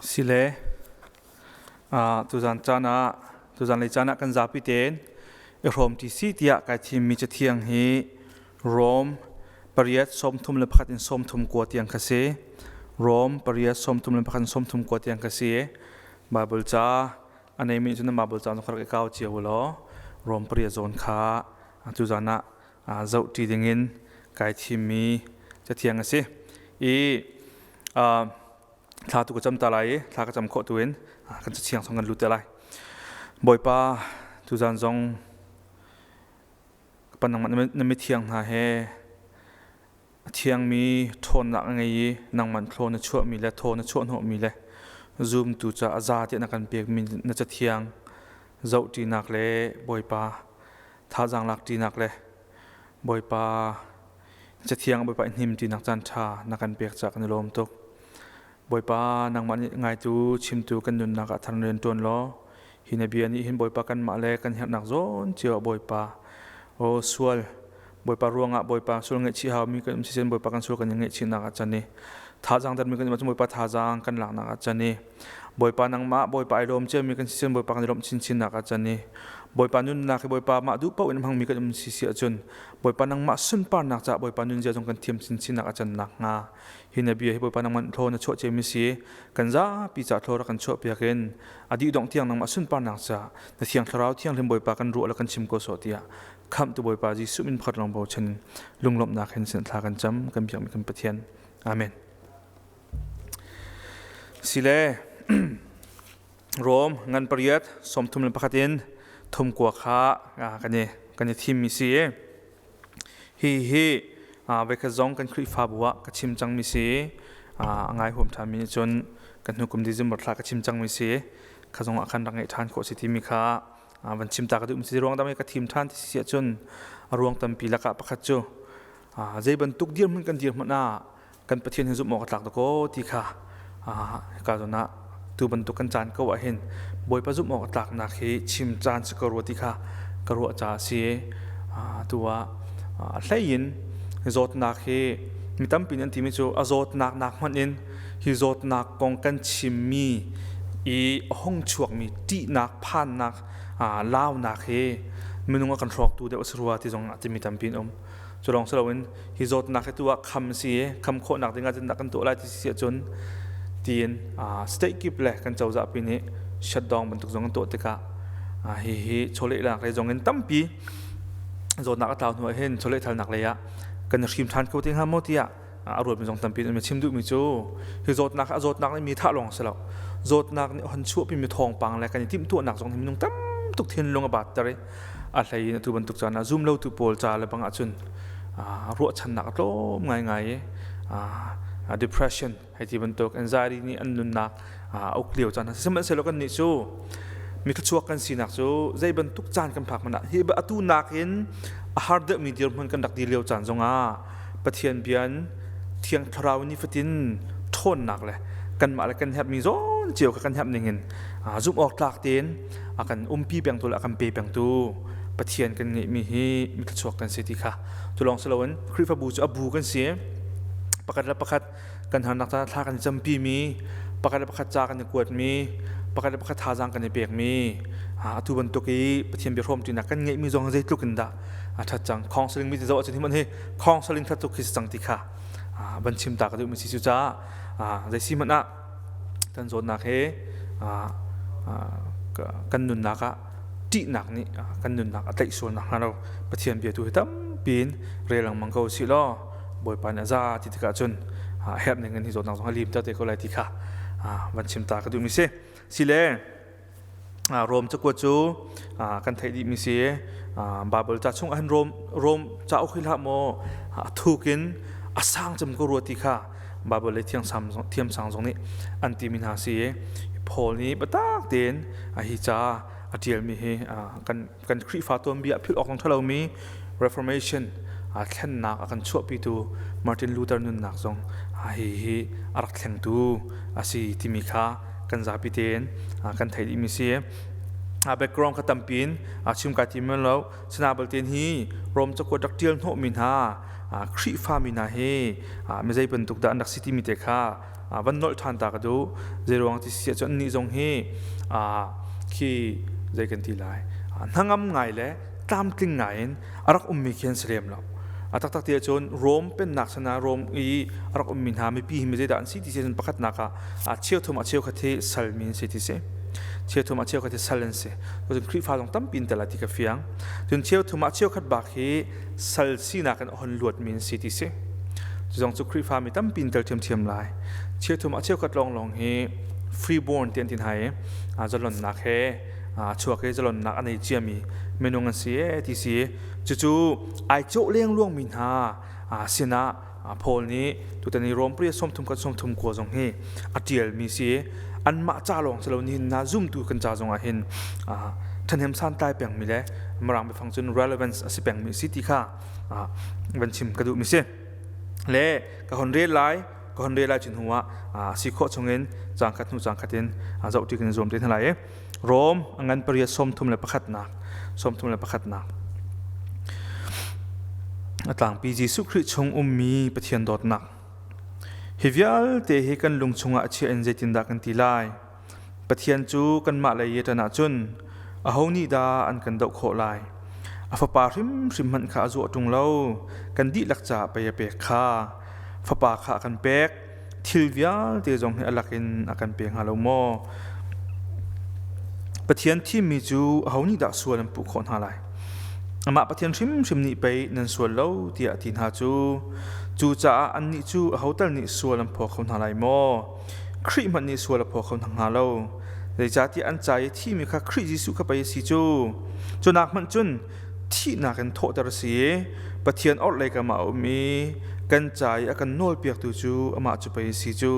Sile, tuzan caan ah tuzan lei caan ah kan zapi tein i hrawm ṭi si tiah kai thimmi cathiang hi Rom pariat 31 in 39 tiang kha si. Rom pariat 31 in 39 tiang kha si. Bible ca a neimi cun Bible ca zong rak i kau cio u law Rom pariat zawn kha tuzan ah zoh ṭi dingin kai thimmi cathiang a si. I thla tu ka cam ta lai i thla ka cam khawh tu in kan cathiang song kan lut te lai. Bawipa, tuzan zong ka pan nangmah na mithiang hna he a thiangmi ṭhawnnak a ngei i nangmah thlaw na chuahmi le thaw na chuahhnawhmi le zumtu ca a za tiah na kan pekmi na cathiang zohṭinak le Bawipa thazaang lakṭinak le Bawipa Cathiang Bawipa i hnim tinak caan ṭha na kan pek caah kan i lawm tuk. Bawipa nangmah nih ngaitu chimtu kan nunnak ah thar rian ṭuan law hi na bia nih hin Bawipa kanmah le kan herhnak zawn cio ah Bawipa aw sual Bawipa ruangah Bawipa sual ngaihchih haumi kan um sisen Bawipa kan sual kan i ngaihchihnak ah can i thazaang dermi kan um ahcun Bawipa thazaang kan laknak ah can i Bawipa nangmah Bawipa ai lawm ciami kan si cun Bawipa kan i lawmh chinchinnak ah can i Bawipa nunnak hi Bawipa mah duh paoh in hmangmi kan um si si ahcun Bawipa nangmah sunparnak caah Bawipa nunzia zong kan thiam chinchinnak a can nakhnga hi na bia hi Bawipa nangmah thlaw na chuah ciami si kan zapi ca thlaw rak kan chuah piak in a dih dongh tiang nangmah sunparnak caah na thiang thlarau thianghlim Bawipa kan ruah le kan chim ko sawh tiah khamhtu Bawipa Jesuh min pakhat lawng bochan lunglawmhnak hin sin thla kan cam kan biakmi kan Pathian. Amen. Sile Rom ngan pariat 31 in thum kua kha kan i thimmi si. Hi hi voikhat zong kan Khrihfabu ah ka chim cangmi si. A ngai huam ṭhanmi nih cun kan hnu kum December thla ka chim cangmi si. Kha zong ah khan rak ngeih ṭhan khawh si timi kha van chim ta ka duhmi si. Ruang dang i ka thim ṭhan ti si ahcun a ruang tampi lakah pakhat cu zei bantuk dirhmun kan dirhmun ah kan Pathian hi zumh awk a tlak dakaw ti kha hika zawn ah tu bantuk kan caan ko ah hin Bawipa zumh awk a tlaknak hi chim caan si ko rua ti kha ka ruah caah a si. Tu ah a hlei in zawtnak hi mi tampi nih an timi cu a zawtnak nak hmanh in hi zawtnak kong kan chimmi i a hung chuakmi ṭihnak phannak launak hi minung a kan hrawktu deuh a si rua ti zong ah timi tampi an um. Cu lawng si loin hi zawtnak hi tu ah kham si i kham khawhnak ding ah cun kan tuah lai ti si ahcun tiin state kip le kan cozah pi nih shutdown bantuk zong an tuah tikah hihi chawlehnak lei zong in tampi zawtnak a tlau hnu ah hin chawlehthalnak lei ah kan i hrim ṭhan kho te hnga maw tiah a ruatmi zong tampi an chim duhmi cu hi zawtnak a zawtnak nih mi thah lawng si lo zawtnak nih hon chuahpimi thawngpang le kan i timhtuahnak zong nih minung tam tuk thinlung a batter i a hlei in atu bantuk caan ah zum lotu pawl ca le bang ahcun ruahchannak a tlawm ngaingai i depression hei ti bantuk anxiety nih an nunnak a uk lio caan sihmanhsehlaw kan nih cu mi thluachuak kan sinak cu zei bantuk caan kan phak hmanh ah hi atu nakin a har deuhmi dirhmun kan rak dir lio caan zongah Pathian bian Thiang Thlarau nifatin ṭhawnnak le kanmah le kan herhmi zawn cio kha kan herh ningin zumh awk tlak tein a kan umpi pengtu le a kan pe pengtu Pathian kan ngeihmi hi mi thluachuak kan si ti kha cu lawng si loin Khrihfabu cu a bu kan si pakhat le pakhat kan harnak ca thla kan i campi mi pakhat le pakhat ca kan i kuatmi pakhat le pakhat thazaang kan i pekmi atu bantuk i Pathian bia hrawmṭinak kan ngeihmi zong zeitluk in dah a ṭhat cang counseling mi ti zoh ahcun hi hmanh hi counseling ṭhat tuk khi si cang ti kha van chim ta ka duhmi si cu caah zei si hmanh ah kan zawtnak he kan nunnak ah ṭihnak nih kan nunnak a tlaih sual nakhnga lo Pathian bia tu hi tampi in rel lengmang ko usih law Bawipa nih a za ti tikah cun a herh ning in hi zawtnak zong a lim te ko lai ti kha van chim ta ka duhmi si. Sile Rom cakuat cu kan theih dihmi si. Baibal ca chung ahhin Rom Rom cauk hi hlah maw a thuk in a sang cem ko rua ti kha Baibal lei thiamsang zong nih an timi hna si. Paul nih biatak tein hi ca a ṭialmi hi kan kan Khrihfa tuanbia a philh awk zong ṭhalomi Reformation thlennak a kan chuahpitu Martin Luther nunnak zong hi hi a rak thlengtu a si timi kha kan zapi tein kan theih dihmi si. A background kha tampi in chim kai tim lo. Sina balte hi Rom cakuat rak ṭial hnawhmi hna Khrihfami hna hi mizei bantuk dah an rak si timi te kha van nolh ṭhan ta ka duh. Zeiruang ti si ahcun annih zong hi khi zei kan ti lai hnangam ngai le tlamtling ngai in a rak ummi khi an si lem lo. A taktak ti ahcun Rom pennak sana Rom i a rak ummi hna mipi hi mizeidah an si ti si ahcun pakhatnak ah cheuthum ah cheukhat hi salmi an si ti si. Cheuthum ah cheukhat hi sal an si. Cun Khrihfa zong tampi in tel ti ka fiang. Cun cheuthum ah cheukhat bak hi sal sinak in a hon luatmi an si ti si. Cu zong cu Khrihfa mi tampi in tel ṭhiamṭhiam lai. Cheuthum ah cheukhat lawnglawng hi freeborn ti an ti hna i zalonnak he chuak i zalonnak a nei ciami minung an si e ti si. Cucu ai cawh lengluangmi hna sinah Paul nih tutan i Rom pariat 30 kan 39 zong hi a ṭialmi si. Anmah ca lawng si lo nihin na zumtu kan ca zong ah hin ṭhahnem santlai pengmi le Mirang biafang cun relevance a si pengmi si ti kha van chim ka duhmi si. Le ka hon rel lai ka hon rel lai cun hnu ah si khawh chungin caang khat hnu caang khat in zohṭi kan i zuam te hna lai i Rom a ngan pariat 31nak 31nak a tlangpi Jesuh Khrih chung ummi Pathian dawtnak. Hi vialte hi kan lung chungah a chiah in zeitindah kan ti lai? Pathian cu kanmah lei i ṭan ahcun aho nih dah an kan doh khawh lai? A fapa hrimhrim hmanh kha a zuah ṭung lo, kan dihlak caah pei a pek kha. Fapa kha a kan pek, thil vialte zong hi a lakin a kan pe hnga lo maw? Pathian thimmi cu aho nih dah sual an puh khawh hna lai? Amah Pathian hrimhrim nih pei nan sual lo tiah a ti hna cu. Cucaah annih cu aho tal nih sual an phaw kho hna lai maw? Khrih hmanh nih sual a phaw kho hna hnga lo. Zeicahtiah an ca i thimi kha Khrih Jesuh kha pei a si cu. Cu nak hmanh cun thihnak in thawhter a si i Pathian orhlei kam ah a um i kan ca i a kan nawlpiaktu cu amah cu pei a si cu.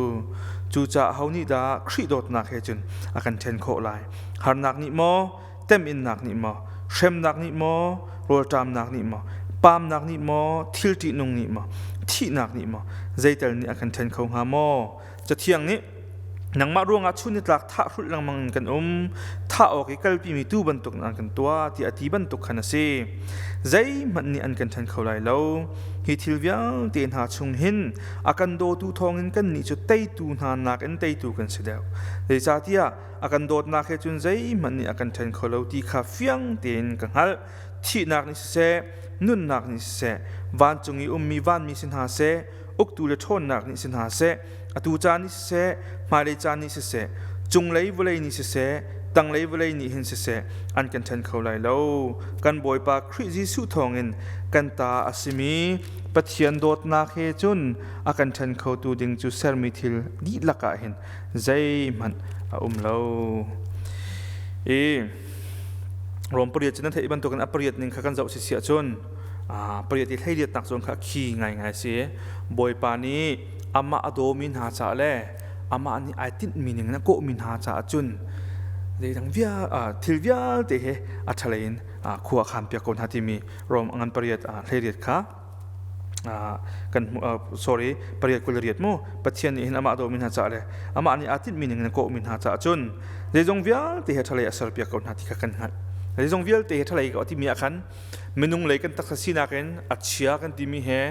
Cucaah aho nih dah Khrih dawtnak he cun a kan ṭhen khawh lai? Harnak nih maw, teminnak nih maw, hremnak nih maw, rawlṭamnak nih maw, paamnak nih maw, thil ṭihnung nih maw, thihnak nih maw, zeital nih a kan ṭhen kho hnga maw? Cathiang nih nangmah ruangah chun nitlak thah hrulh lengmang in kan um, thah awk i kalpimi tuu bantuk in an kan tuah tiah a ti bantuk khan a si. Zeihmanh nih an kan ṭhen kho lai lo. Hi thil vialte hna chung hin a kan dawtu thawngin kannih cu teitu hna nakin teitu kan si deuh. Zeicahtiah a kan dawtnak he cun zeihmanh nih a kan ṭhen kho lo ti kha fiang tein ka hngalh. Thihnak nih siseh, nunnak nih siseh, vancung i ummi vanmi si hna seh, uktu le ṭhawnnak nih si hna seh, atu caan nih siseh, hmailei caan nih siseh, cunglei vawlei nih siseh, tanglei vawlei nih hin siseh, an kan ṭhen kho lai lo. Kan Bawipa Khrih Jesuh thawngin kan ta a simi Pathian dawtnak he cun a kan ṭhen khotu ding cu sermi thil dihlak ah hin zeihmanh a um lo. I Rom pariat cu nan theih bantukin a pariat ning kha kan zoh si ahcun pariat i hleiriatnak zawn kha khi ngaingai a si. Bawipa nih amah a dawmi hna caah le amah nih ai tinhmi ning in a kawhmi hna caah cun zeidang vial thil vialte he a ṭhalei in khua a khanpiak ko hna timi Rom ngan pariat hleiriat kha kan sorry pariat 28 mu Pathian nih hin amah dawmi hna caah le amah nih aa tinhmi ning in kawhmi hna caah cun zeizong vialte he ṭhalei a serpiak ko hna ti kha kan hngalh. Zeizong vialte he ṭhalei ko timi ah khan minung lei kan taksa sinak in a chia kan timi he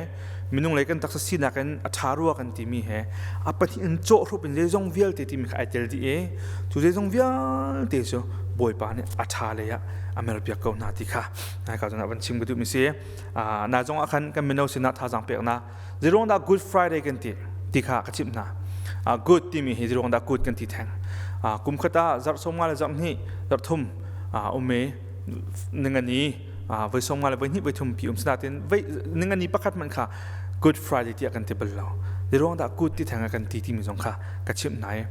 minung lei kan taksa sinak in a ṭha rua kan timi he a pahnih in cawhhrup in zeizong vialte timi kha ai tel dih i cu zeizong vialte cu Bawipa nih a ṭha lei ah a merpiak ko hna ti kha nai ka cun van chim ka duhmi si. Na zong ah khan kan mino sinah thazaang peknak zeruang dah Good Friday kan ti ti kha ka chimh hna. Good timi hi zeruang dah good kan ti theng. Kum khat ah zarh 50 le zarh hnih zarh thum um i ningani voi 50 le voi hnih voi thum pi um sinatin voi ningani pakhat hmanh kha Good Friday tiah kan ti bal lo. Zeruang dah good ti theng kan ti timi zong kha ka chimh hna i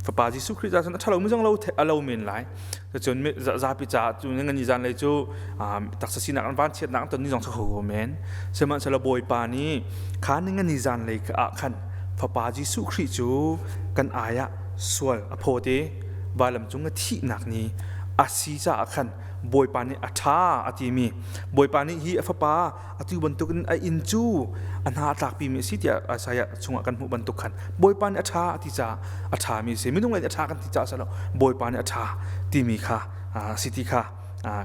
Fapa Jesuh Khrih ca cun a ṭhalo mi zong lo a lo men lai. Cun zapi caah cu ngani zanlei cu taksa sinak an vanchiatnak an ton ni zong kho men. Sihmanhsehlaw Bawipa nih kha ningani zanlei ah khan Fapa Jesuh Khrih cu kan ai ah sual a phawt i vailam cung a thihnak ni a si caah khan Bawipa nih a ṭha a timi Bawipa nih hi a fapa atu bantukin a inn cu a hna a tlakpimi a si tiah Isaiah chungah kan hmuh bantuk khan Bawipa nih a ṭha a ti caah a ṭhami a si. Minung nih a ṭha kan ti caah a si lo. Bawipa nih a ṭha timi kha si ti kha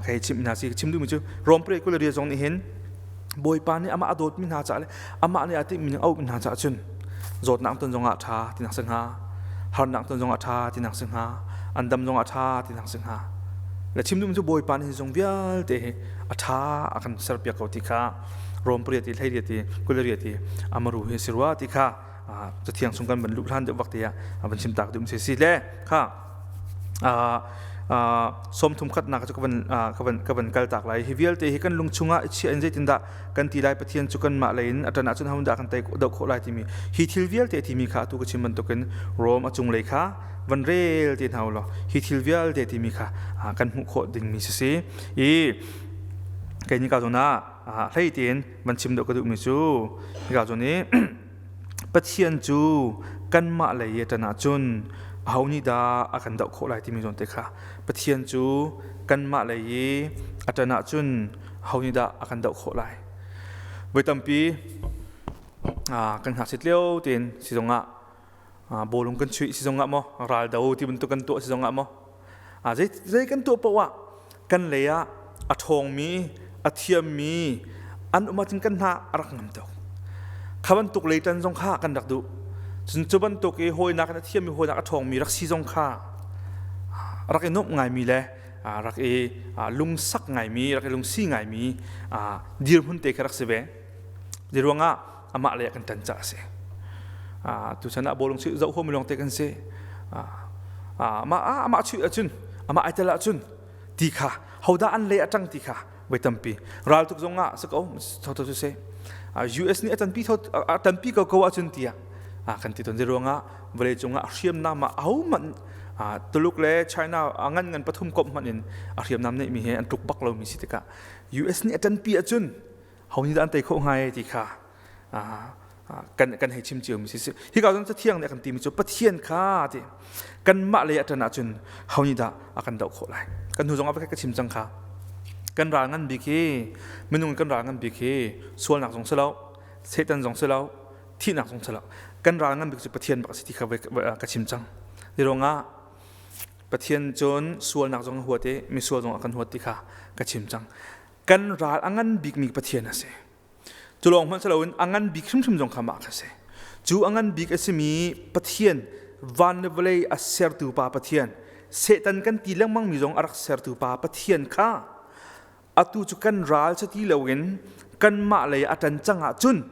ka hei chimh hna si. Chim duhmi cu Rom pariat 20 zong nih hin Bawipa nih amah a dawtmi hna caah le amah nih a timhmi ning a auhmi hna caah cun zawtnak ton zongah ṭha tinak si hnga, harnak ton zongah ṭha tinak si hnga, an dam zongah ṭha tinak si hnga. Le chim duhmi cu Bawipa nih hi zong vialte hi a ṭha a kan serpiak ko ti kha Rom pariat i hleiriat i kulariat i amaru hi si rua ti kha cathiang chung kan van luh hlan deuh vak te ah van chim tak duh si si le kha sawmthum khatnak cu ka van kal tak lai. Hi vialte hi kan lung chungah i chiah in zeitindah kan ti lai, Pathian cu kanmah lei in a ṭan ahcun hodah kan tei doh khawh lai timi hi thil vialte timi kha atu ka chim bantukin Rom a cunglei kha van rel te hna u law hi thil vialte timi kha kan hmuh khawh dingmi si si i kei ni ka zawn ah hlei tein van chim deuh ka duhmi cu hika zawn i Pathian cu kanmah lei i a ṭan ahcun aho nih dah a kan doh khawh lai timi zawn te kha Pathian cu kanmah lei i a ṭan ahcun aho nih dah a kan doh khawh lai. Voi tampi kan ngakchit lio tein si zongah bawlung kan chuih si zongah maw raldo ti bantuk kan tuah si zongah maw zei zei kan tuah paoh ah kan lei ah a ṭhawngmi a thiammi an um ahcun kan hna a rak ngam tuk. Kha bantuk lei ṭan zong kha kan rak duh. Cun cu bantuk i hawinak in a thiammi hawinak a ṭhawngmi rak si zong kha rak i nuamh ngaimi le rak i lungsak ngaimi rak i lungsi ngaimi dirhmun te kha rak si ve. Di ruangah amah lei ah kan ṭan caah a si. Tuchan ah bawlung chuih zoh huam lawng te kan si. Amah amah chuih ahcun amah ai tel ahcun ti kha hodah an lei a ṭang ti kha voi tampi raltuk zong ah si ko tho cu si. US nih a tanpi tho a tanpi ko ko ahcun tiah kan ti tawn. Zei ruangah vawlei cungah hriamnam ah ahohmanh Tuluk le China a ngan ngan pathum komh hmanh in a hriamnam neihmi he an tluk bak lomi si tikah US nih a ṭanpi ahcun ho nih dah an tei khawh hnga ti kha kan kan hei chim cio mi si. Hika cun cathiang nih a kan timi cu Pathian kha ti kanmah lei a ṭan ahcun ho nih dah a kan doh khawh lai. Kan hnu zong ah ka chim cang kha kan ral ngan bik hi minung kan ral ngan bik hi sualnak zong si lo, Satan zong si lo, thihnak zong si lo, kan ral ngan bik cu Pathian bak a si ti kha ka chim cang. Hi ruangah Pathian cun sualnak zong a huat i misual zong a kan huat ti kha ka chim cang. Kan ral a ngan bikmi Pathian a si. Cu lawng hmanh si loin a ngan bik hrimhrim zong kha mah kha si. Cu a ngan bik a simi Pathian, van le vawlei a sertu pa Pathian, Satan kan ti lengmangmi zong a rak sertu pa Pathian kha atu cu kan ral si ti loin kanmah lei a ṭan cang ahcun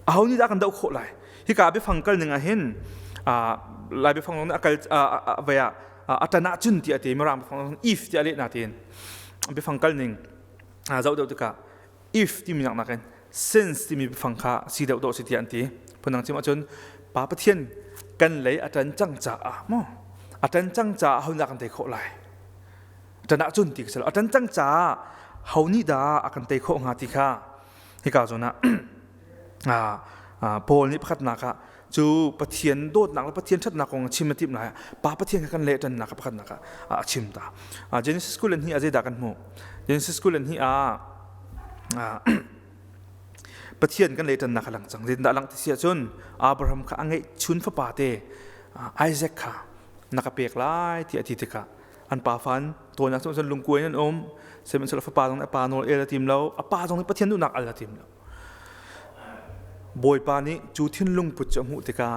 aho nih dah kan doh khawh lai? Hika biafang kal ning ah hin Lai biafang zong nih a kal vai ah a ṭan ahcun tiah a ti. Mirang biafang zong if tiah a leh natein biafang kal ning zoh deuh tikah if timi nak nakin since timi biafang kha si deuh dawh si tiah an ti. Phundang chim ahcun Pa Pathian kan lei a ṭan cang caah maw a ṭan cang caah ho dah kan tei khawh lai? Ṭan ahcun ti ka si lo. A ṭan cang caah ho nih dah a kan tei khawh hnga ti kha hika zawn ah Paul nih pakhatnak ah cu Pathian dawtnak le Pathian ṭhatnak kong chim a timh lai. Pa Pathian kha kan leh ṭannak pakhatnak ah a chim ta. Genesis 22 ah zeidah kan hmuh? Genesis 22 ah Pathian kan leh ṭannak a lang cang. Zeitindah a langh ti si ahcun Abraham kha a ngeih chun fapa te Isaac kha na ka pek lai tiah a ti tikah an pa fan tawinak cu cun lungkuai in an um. Sihmanhsehlaw fapa zong nih a pa nawl el a tim lo, a pa zong nih Pathian duhnak al a tim lo. Bawipa nih cu thinlung put cu a hmuh tikah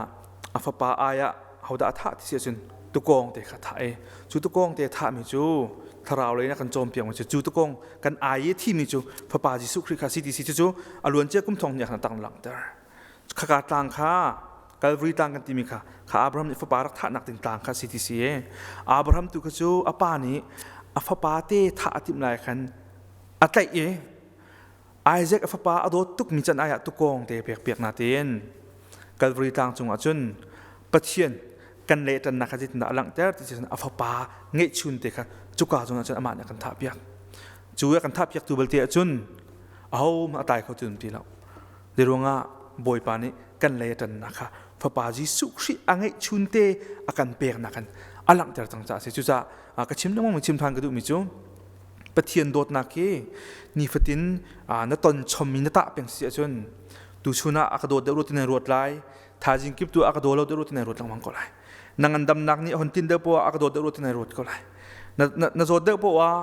a fapa ai ah hodah a thah ti si ahcun tukawng te kha thah i cu tukawng te thahmi cu thlarau lei in a kan cawnpiakmi cu cu tukawng kan ai i thimi cu fapa Jesuh Khrih kha si ti si. Cucu a luancia kum thong hnih ah khan a tang langhter. Khaka tlang kha Calvary tlang kan timi kha kha Abraham nih fapa rak thahnak ding tlang kha si ti si. Abraham tu kha cu a pa nih a fapa te thah a timh lai khan a tlaih i Isaac a fapa a dawt tukmi can ai ah tukawng te pek piak na tein Calvary tlang cungah cun Pathian kan lehṭannak kha zeitindah a langhter ti cun a fapa ngeihchun te kha cuka cungah cun amah nih a kan thah piak. Cu a kan thah piaktu belte ahcun ahohmanh a tai kho ti ti lo. Zei ruangah Bawipa nih kan lei a ṭannak kha Fapa Jesuh Khrih a ngeihchun te a kan peknak in a langhter cang caah a si. Cucaah ka chim lengmang mi chim ṭhan ka duhmi cu Pathian dawtnak hi nifatin na ton chommi na tah peng si ahcun tuchun ah a ka dawt deuh rua ti na ruat lai, thaizing kip tu a ka daw lo deuh rua ti na ruat lengmang ko lai. Na ngandamnak nih a hon tin deuh poah a ka dawt deuh rua ti na ruat ko lai. Na zawt deuh poah.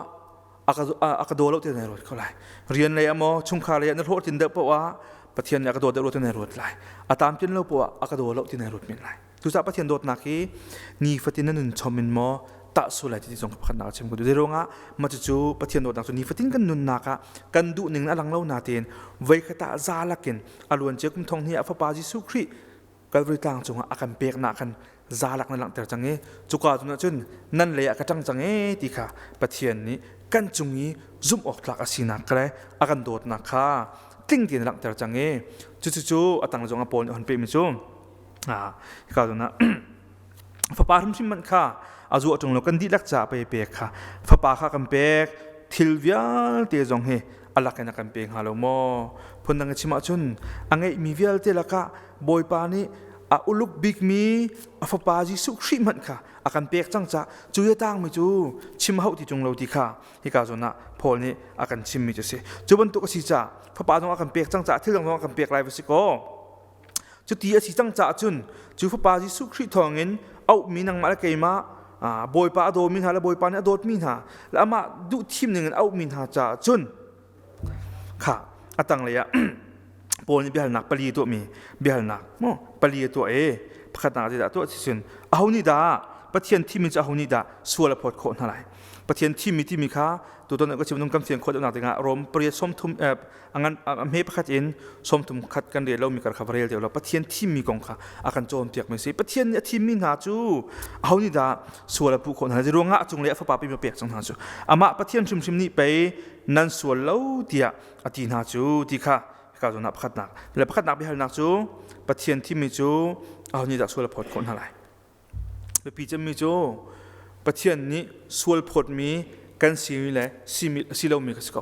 A ka daw lo ti na ruat ko lai. Rian lei ah maw chungkhar lei ah na hlawhtlin deuh poah ah Pathian nih a ka daw deuh lo ti na ruat lai. A tlamtlin lo poah ah a ka daw lo ti na ruat men lai. Cucaah Pathian dawtnak hi nifatin na nun chom in maw tah sual lai ti zong pakhatnak a chim ko. Zeiruangah mah cucu Pathian dawtnak cu nifatin kan nunnak ah kan duh ning a lang lo natein voikhat ah za lakin a luancia kum thong hnih ah Fapa Jesuh Khrih Calvary tlang cungah a kan peknak khan za lak na langhter cang i cuka cun cun nan lei ah ka ṭang cang e ti kha Pathian nih kan cung i zumh awk tlak a sinak le a kan dawtnak kha tling tein a langhter cang i cucu a tang zong ah Paul nih a hun pehmi cu hika zawn ah fapa hrimhrim hmanh kha a zuah ṭung lo kan dihlak caah pei pek kha fapa kha kan pek thil vialte zong hi a lak in a kan pe hnga lo maw phundang i chim ahcun a ngeihmi vialte lakah Bawipa nih a uluk bikmi a fapa Jesuh Khrih hmanh kha a kan pek cang cah cu i a tangmi cu chim hauh ti ṭung lo ti kha hika zawn ah Paul nih a kan chimmi cu a si cu bantuk a si caah fapa zong a kan pek cang caah thil dang zong a kan pek lai va si kaw Cuti a si cang caah cun cu Fapa Jesuh Khrih thawngin auhmi nangmah le keimah Bawipa a dawmi hna le Bawipa nih a dawtmi hna le amah duh thim ningin auhmi hna caah cun kha a tanglei ah Paul nih biahalnak pali a tuahmi biahalnak maw pali a tuah i pakhatnak zeidah a tuah si cun aho nih dah Pathian thimmi cu aho nih dah sual a phawt khawh hna lai Pathian thimmi timi kha tutan ka chim kan fian khawh deuhnak dingah Rom pariat sawmthum a ngan a hme pakhat in sawmthum khat kan rel lomi kar kha va rel deuh lo Pathian thimmi kong kha a kan cawnpiakmi si Pathian nih a thimmi hna cu aho nih dah sual a puh khawh hna ruangah a cung le a fapa pi pek cang hna cu amah Pathian hrimhrim nih pei nan sual lo tiah a ti hna cu ti kha ka zawn ah pakhatnak le pakhatnak biahalnak cu Pathian thimmi cu aho nih dah sual a phawt khawh hna lai Biapi cemmi cu Pathian nih sual phawtmi kan simi le si lomi ka si ko.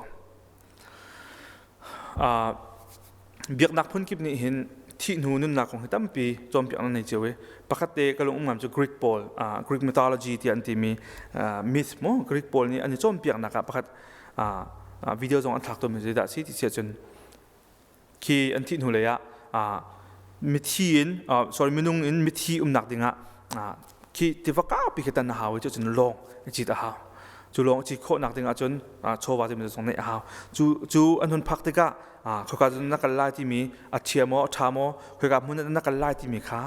Biaknak phunkip nih hin thih hnu nunnak kong hi tampi cawnpiak nan nei cio i pakhat te ka lung um ngam cu Greek pawl Greek mythology tiah an timi myth mu Greek pawl nih an i cawnpiaknak ah pakhat video zong an thlak tawnmi zeidah a si ti si ahcun khi an thih hnu lei ah mithi in sorry minung in mithi umnak dingah khi tiva kaupi khi tan a hau i cucun lawng i cit a hau cu lawng cit khawhnak dingah cun chawva timi zong neih a hau cu cu an hun phak tikah khoika cun na kal lai timi a chia maw a ṭha maw khoika hmun ah na kal lai timi kha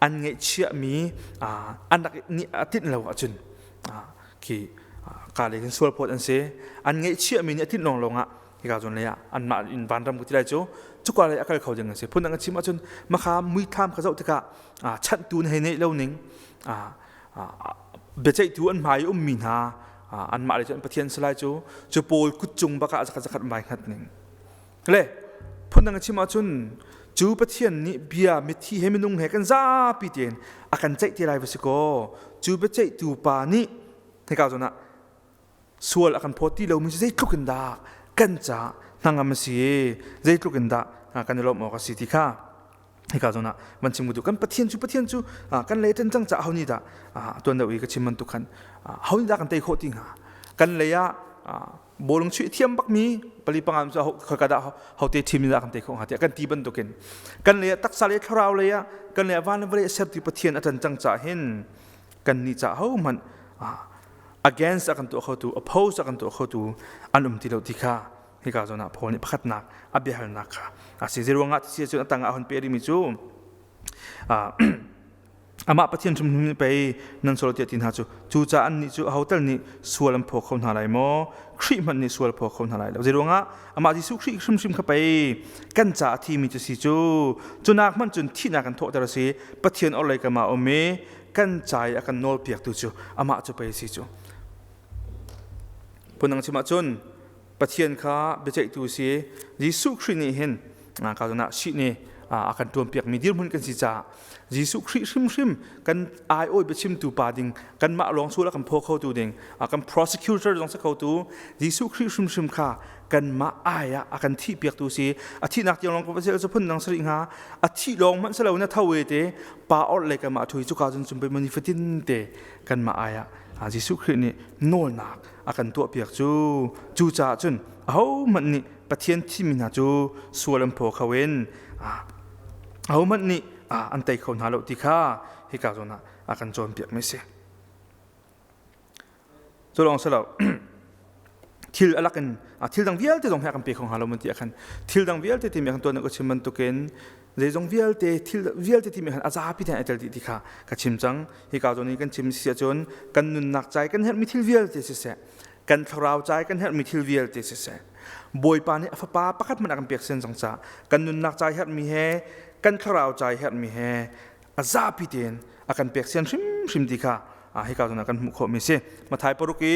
an ngeihchiahmi an rak nih a tinh lo ahcun khi ka le hin sual phawt an si an ngeihchiahmi nih a tinh lawng lawng ah hika zawn lei ah anmah in vanram ka ti lai cu cuka lei a kal kho ding an si phundang a chim ahcun makha muithlam kha zoh tikah chanhtu na hei neih lo ning biaceihtu an hmai i ummi hna anmah lei cu an pathian si lai cu cu pawl kut cung bak ah zakhat zakhat mai hngat ning le phundang a chim ahcun cu pathian nih bia mithi he minung he kan zapi tein a kan ceih te lai va si kaw cu biaceihtu pa nih hika zawn ah sual a kan phawt ti lomi cu zeitluk in dah kan caah hnangam a si i zeitluk in dah kan i lawmh awk a si ti kha hika zawn ah van chim duh kan Pathian cu Pathian cu kan lei ṭan cang caah ho nih dah tuan deuh i ka chim bantuk khan ho nih dah kan tei khawh ti hnga kan lei ah bawlung chuih thiam bakmi pali panga cu khaka dah hote ṭhim dah kan tei khawh hnga tiah kan ti bantukin kan lei ah taksa lei thlarau lei ah kan lei ah van le vawlei a sertu Pathian a ṭan cang caah hin kan nih caah hohmanh against a kan tuah khotu oppose a kan tuah khotu an um ti lo ti kha hika zawn ah Paul nih pakhatnak a biahalnak kha a si zeiruangah ti cun a tangah a hun pe rihmi cu amah Pathian hrimhrim nih pei nan sual tiah ti hna cu cucaah annih cu aho tal nih sual an phaw kho hna lai maw Khrih hmanh nih sual phaw kho hna lai lo zeiruangah amah Jesuh Khrih hrimhrim kha pei kan ca a thimi cu si cu cunak hmanh cun thihnak kan thawhter a si Pathian orhlei kam ah um i kan ca i a kan nawlpiaktu cu amah cu pei a si cu phundang chim ahcun Pathian kha biaceihtu si Jesuh Khrih nih hin ka zawn ah sih nih a kan tuanpiakmi dirhmun kan si caah Jesuh Khrih hrimhrim kan aiawi biachimtu pa ding kanmah lawng sual a kan phaw khotu ding a kan prosecutor zong si khotu Jesuh Khrih hrimhrim kha kanmah ai ah a kan thihpiaktu si a thihnak tiang lawng cu phun dang sari hnga a thih lawng hmanh si lo na tho te pa orh le kanmah ṭhu cuka cun cun pei fatin te kanmah ai ah Jesuh Khrih nih nawlnak a kan tuahpiak cu cucaah cun ahohmanh nih Pathian thimmi hna cu sual an phaw kho in ahohmanh nih an tei kho hna lo ti kha hika zawn ah a kan cawnpiakmi a si. Cu lawng si lo. Thil alak in thil dang vialte zong hi a kan pe kho hnga lo mun ti ah khan thil dang vialte timi kan tuan ka chim bantukin zeizong vialte thil vialte timi khan a zapi tein ai tel dih ti kha ka chim cang. Hika zawn i kan chim si ahcun kan nunnak cai kan herhmi thil vialte siseh, kan thlarau cai kan herhmi thil vialte siseh, Bawipa nih a fapa pakhat hmanh a kan pek sen cang caah kan nunnak cai herhmi he kan thlarau cai herhmi he a zapi tein a kan pek sian hrimhrim ti kha hika zawn ah kan hmuh khawhmi si. Mathai paruk i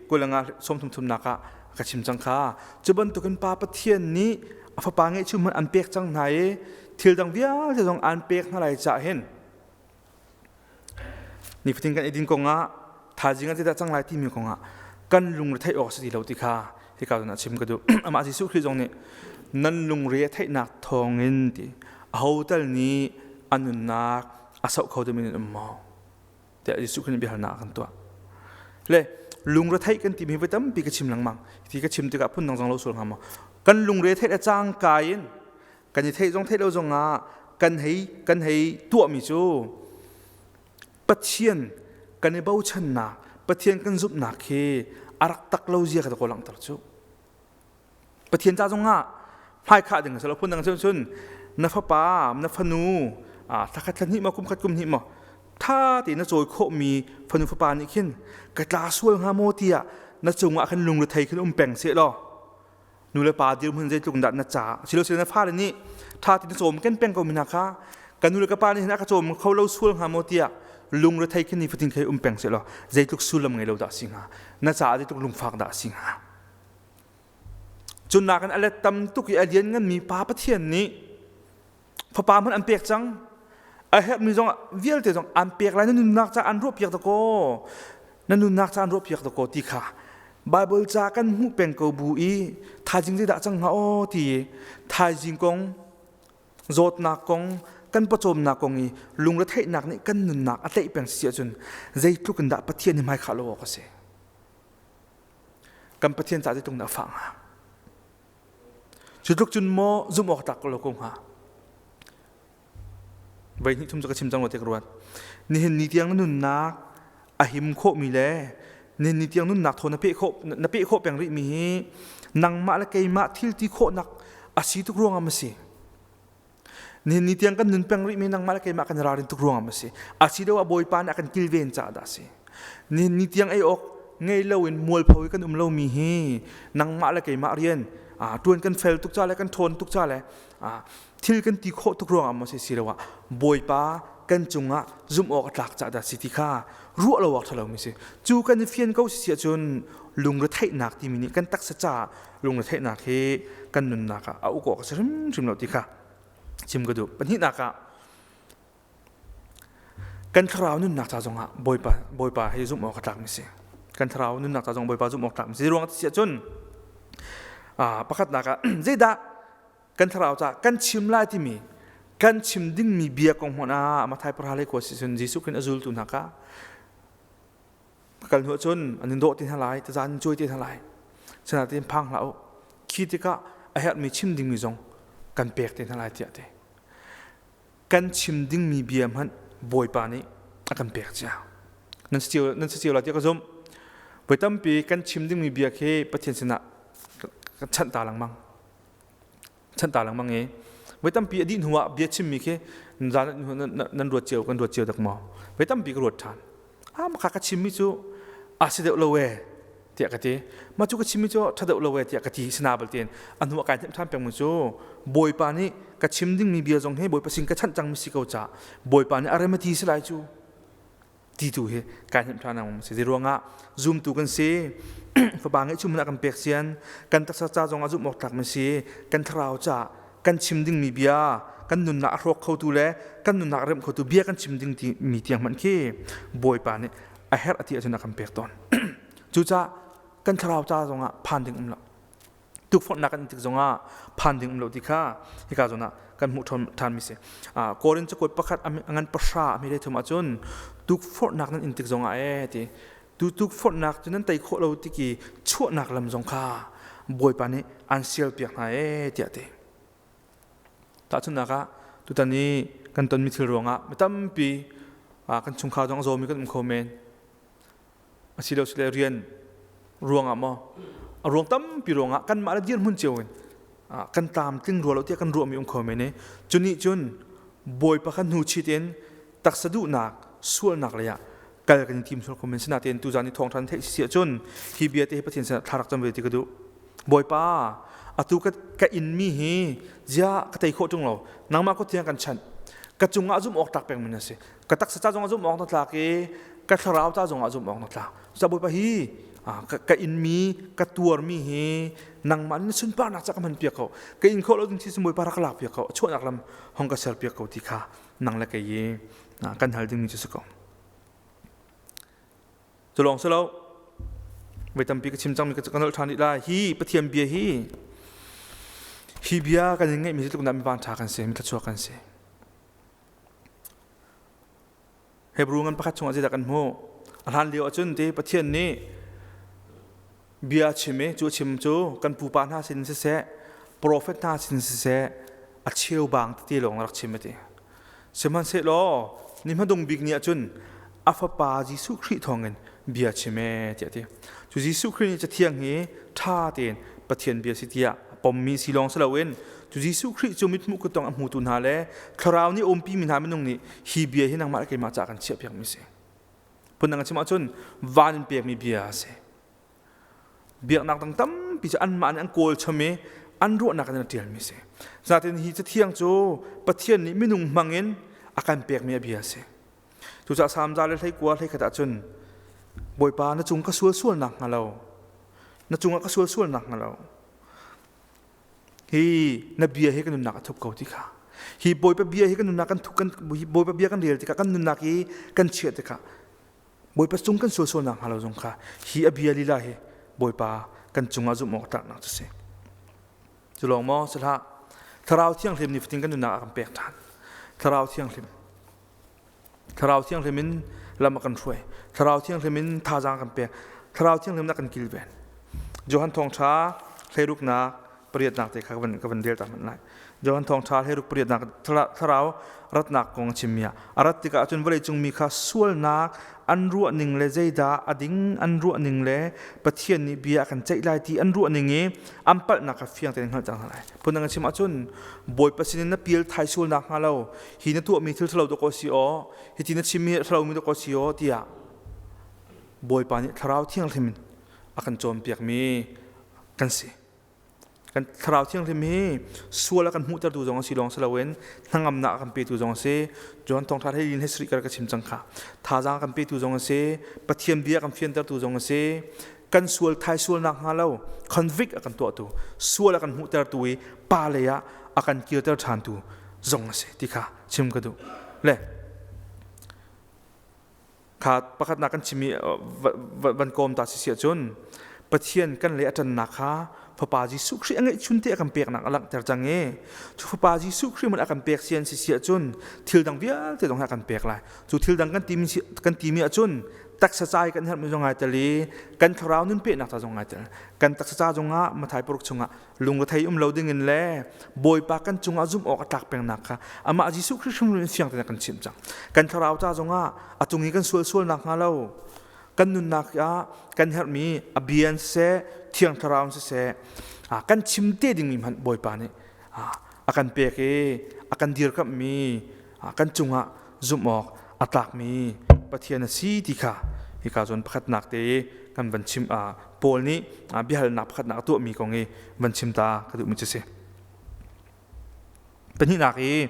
kulanga sawmthum thumnak ah ka chim cang kha. Cu bantukin Pa Pathian nih a fapa ngeihchun hmanh an pek cang hna i thil dang vialte zong an pek hna lai caah hin nifatin kan eidin kongah thaizing ah zeidah cang lai timi kongah kan lungre theih awk a si ti lo ti kha hika zawn ah chim ka duh. Amah Jesuh Khrih zong nih nan lungre a theihnak thawngin ti aho tal nih a nunnak a soh kho dingmi nan um maw tiah Jesuh Khrih nih biahalnak a kan tuah. Le lungre theih kan timi voi tampi ka chim lengmang. Ti ka chim tikah phundang zong lo sual hnga maw? Kan lungre theih le cangka in kan i theih zong theih lo zong ah kan hei tuahmi cu Pathian kan i bochannak, Pathian kan zumhnak hi a rak tak lo zia kha ka langhter cu. Pathian ca zongah hmaikhah ding a si lo. Phundang cun na fapa, na fanu, thla khat thla hnih maw, kum khat kum hnih maw, tha tein na cawi khawhmi fanu fapa nih khin ka tla sual hnga maw tiah na cungah khan lungrethei khin um peng seh law nu le pa dirhmun zeitluk dah na ca silosile na fale nih ṭha tein cawm ken peng ko mi hna kha ka nu le ka pa nih hin a ka cawm kho lo sual hnga maw tiah lungrethei khin nifatin khei um peng seh law zeitluk sullam ngei lo dah si hnga, na caah zeitluk lungfak dah si hnga? Cun nakin a let tam tuk i a lian nganmi Pa Pathian nih fapa hmanh an pek cang, a herhmi zong vialte zong an pek lai, na nunnak ca an ruahpiak dakaw, na nunnak ca an ruahpiak dakaw ti kha Bible ca kan hmuh peng ko bu i thaizing zeidah cang hnga aw ti thaizing kong, zawtnak kong, kan pawcawmnak kong i lungretheihnak nih kan nunnak a tlaih peng si ahcun zeitluk in dah Pathian hi hmaikhah lo awk a si? Kan Pathian ca zeitluk in dah a fah hnga? Cu tluk cun maw zumh awk tlak lo ko hnga? Voi hnih thum cu ka chim cang lo ti ka ruat. Nihin ni tiang na nunnak a him khawhmi le nihin ni tiang nunnak thaw na peh khawh peng rihmi hi nangmah le keimah thil ti khawhnak a si tuk ruangah ma si? Nihin ni tiang kan nun peng rihmi nangmah le keimah kan ralrin tuk ruangah ma si? A si deuh ah Bawipa nih a kan kilven caah dah a si? Nihin ni tiang ei awk ngei loin mualpho i kan um lomi hi nangmah le keimah rian ṭuan kan fel tuk ca le kan ṭhawn tuk ca le thil kan ti khawh tuk ruangah maw si siloah Bawipa kan cungah zumh awk a tlak caah dah si ti kha ruah lo awk ṭha lomi si. Cu kan i fian ko si ahcun lungretheihnak timi nih kan taksa caah lungretheihnak hi kan nunnak ah a uk awk a si hrimhrim lo ti kha chim ka duh. Pahnihnak ah kan thlarau nunnak ca zongah Bawipa Bawipa hi zumh awk a tlakmi si. Kan thlarau nunnak ca zong Bawipa zumh awk tlakmi si. Ruang ti ahcun pakhatnak ah zeidah kan thlarau ca kan chim lai timi kan chim dingmi bia kong hmanh ah Mathai pahra le kua si cun Jesuh Khrih a zultu hna kha kal hnu cun an in dawh ti hna lai, tazan in cuai ti hna lai, sinain phang hlah u, khi tikah a herhmi chim dingmi zong kan pek te hna lai tiah ti. Kan chim dingmi bia hmanh Bawipa nih a kan pek cia. Nan si cio, nan si cio lai tiah ka zumh. Voi tampi kan chim dingmi bia khi Pathian sinah kan chanh ta lengmang. Chanh ta lengmang i voi tampi a dih hnu ah bia chimmi khi zan nan ruat cio, kan ruat cio dak maw? Voi tampi ka ruat ṭhan. Ah, maka ka chimmi cu a si deuh lo e tiah ka ti. Mah cu ka chimmi cu ṭha deuh lo e tiah ka ti. Sina bal tein a hnu ah kai hnemh ṭhan pengmi cu Bawipa nih ka chim dingmi bia zong hi Bawipa sin ka chanh cangmi si ko caah Bawipa nih a rem a ti si lai cu ti tu hi kai hnemh ṭhan ang si. Ruangah zumtu kan si, fapa ngeihchun hmanh ah kan pek sian, kan taksa ca zong ah zumh awk tlak mi si, kan thlarau ca kan chim dingmi bia, kan nunnak a hrawk khotu le kan nunnak a remh khotu bia kan chim ding mi tiang hmanh khi Bawipa nih a herh a ti ahcun a kan pek tawn. Cucaah kan thlarau ca zongah phan ding um lo. Tukforhnak kan tik zongah phan ding um lo ti kha hika zawn ah kan hmuh ṭhan mi si. Korin cakuat pakhat a ngan pahra a hme thum ahcun tukforhnak nan in tik zongah ee ti tu tukforhnak cu nan tei khawh lo ti ki chuahnak lam zong kha Bawipa nih an sial piak hna ee tiah ti. Tahchunhnak ah tutan i kan tonmi thil ruangah mi tampi kan chungkhar zong a zawmi kan um kho men. Asilosile rian ruangah maw? A ruang tampi ruangah kanmah le dirhmun cio in kan tlamtling rua lo tiah kan ruahmi um kho men i cu nih cun Bawipa kha hnu chit in taksa duhnak sualnak lei ah kal kan i tim sual kho men. Sinain tuzaan i thawngṭha na theih si ahcun hi bia te hi Pathian sinah thla rak cam ve ti ka duh. Bawipa, atu ka inmi hi ziah ka tei khawh ṭung lo? Nangmah kut tiang kan chanh. Ka cungah zumh awk tlak pengmi na si. Ka taksa ca zongah zumh awk na tlak i ka thlarau ca zongah zumh awk na tlak. Cucaah Bawipa, hi ka inmi ka tuarmi hi nangmah nih na sunparnak ca ka hman piak ko. Ka in khawh lo ding thil cu Bawipa rak ka lak piak ko, a chuahnak lam hong ka ser piak ko ti kha nang le kei i kan hal dingmi cu si ko. Cu lawng si lo, voi tampi ka chim cangmi ka nolh ṭhan rih lai. Hi Pathian bia hi hi bia kan in ngeihmi zeitluk dah mi vanṭha kan si, mi thluachuak kan si. Hebrew ngan pakhat chungah zeidah kan hmuh? A hlan lio ahcun te Pathian nih bia a chim i cu a chim cu kan pupa hna sin siseh, profet hna sin siseh, a cheubang tete lawng rak chim a ti. Sihmanhsehlaw ni hmadung bik ni ahcun a fapa Jesuh Khrih thawngin bia chim ee tiah a ti. Cu Jesuh Khrih nih Cathiang hi ṭha tein Pathian bia si tiah a pommi si lawng si loin cu Jesuh Khrih cu mithmuh kuttong a hmutu hna le Thlarau nih a umpimi hna minung nih hi bia hi nangmah le keimah caah kan chiahpiakmi a si. Phundang a chim ahcun van in pekmi bia a si. Biaknak dang tampi cu anmah nih an kawl chom i an ruahnak in an ṭialmi a si. Zatin hi Cathiang cu Pathian nih minung hmangin a kan pekmi a bia a si. Cucaah Salm 121 hleikhat ahcun Bawipa, na cung ka sual sual nak hnga lo, na cungah ka sual sual nak hnga lo, hi na bia hi ka nunnak a thup ko ti kha, hi Bawipa bia hi kan nunnak kan thup, kan Bawipa bia kan rel tikah kan nunnak hi kan chiah tikah Bawipa cung kan sual sualnak hnga lo zong kha hi a bia lila hi Bawipa kan cungah zumh awk tlaknak cu si. Cu lawng maw si hlah. Thlarau Thianghlim ni fatin kan nunnak a kan pek ṭhan. Thlarau Thianghlim. Thlarau Thianghlim in lam a kan hruai. Thlarau Thianghlim in thazaang a kan pek. Thlarau Thianghlim a kan kilven. Johan Thawngṭha hleiruknak pariatnak te kha ka van rel ta hmanh lai. Johan Thawngṭha hleiruk pariatnak thlarau ratnak kong a chimmi ah a rat tikah cun vawleicung mi kha sualnak an ruah ning le zeidah a ding an ruah ning le Pathian nih bia a kan ceih lai ti an ruah ning i an palhnak kha fiang tein hngalh cang hna lai. Phundang in chim ahcun Bawipa sinin na pial thai sual nak hnga lo, hi na tuahmi thil ṭhalo dawkaw si aw, hiti na chimmi ṭhalomi dawkaw si aw tiah Bawipa nih Thlarau Thianghlim in a kan cawnpiakmi kan si. Kan Thlarau Thianghlim hi sual a kan hmuhtertu zong a si lawng si loin hnangamnak a kan petu zong a si. John Thawngṭha hei lin hei kar ka chim cang kha. Thazaang a kan petu zong a si. Pathian bia a kan fiantertu zong a si. Kan sual thai sualnak hnga lo convict a kan tuahtu, sual a kan hmuhtertu i pa lei ah a kan kirter ṭhantu zong a si ti kha chim ka duh. Le Kha pakhatnak kan chimmi van kawm ta si si ahcun Pathian kan lei a ṭannak kha Fapa Jesuh Khrih a ngeihchun te a kan peknak a langhter cang i cu Fapa Jesuh Khrih man a kan pek sian si si ahcun thil dang vialte zong hi a kan pek lai. Cu thil dang kan timi ahcun taksa ca i kan herhmi zong ai tel i kan thlarau nun pehnak ca zong ai tel. Kan taksa ca zongah Mathai paruk chungah lungrethei um lo dingin le Bawipa kan cungah zumh awk a tlak pengnak kha amah Jesuh Khrih hrim in fiang tein a kan chimh cang. Kan thlarau ca zongah a cung i kan sual sualnak hnga lo kan nunnak ah kan herhmi a bia in siseh, thiang thlarau in siseh, kan chim te dingmi hmanh Bawipa nih a kan pek i a kan dirkamhmi kan cungah zumh awk a tlakmi Pathian a si ti kha hika zawn pakhatnak te kan van chim. Paul nih biahalnak pakhatnak a tuahmi kong i van chim ta ka duhmi cu si. Pahnihnak i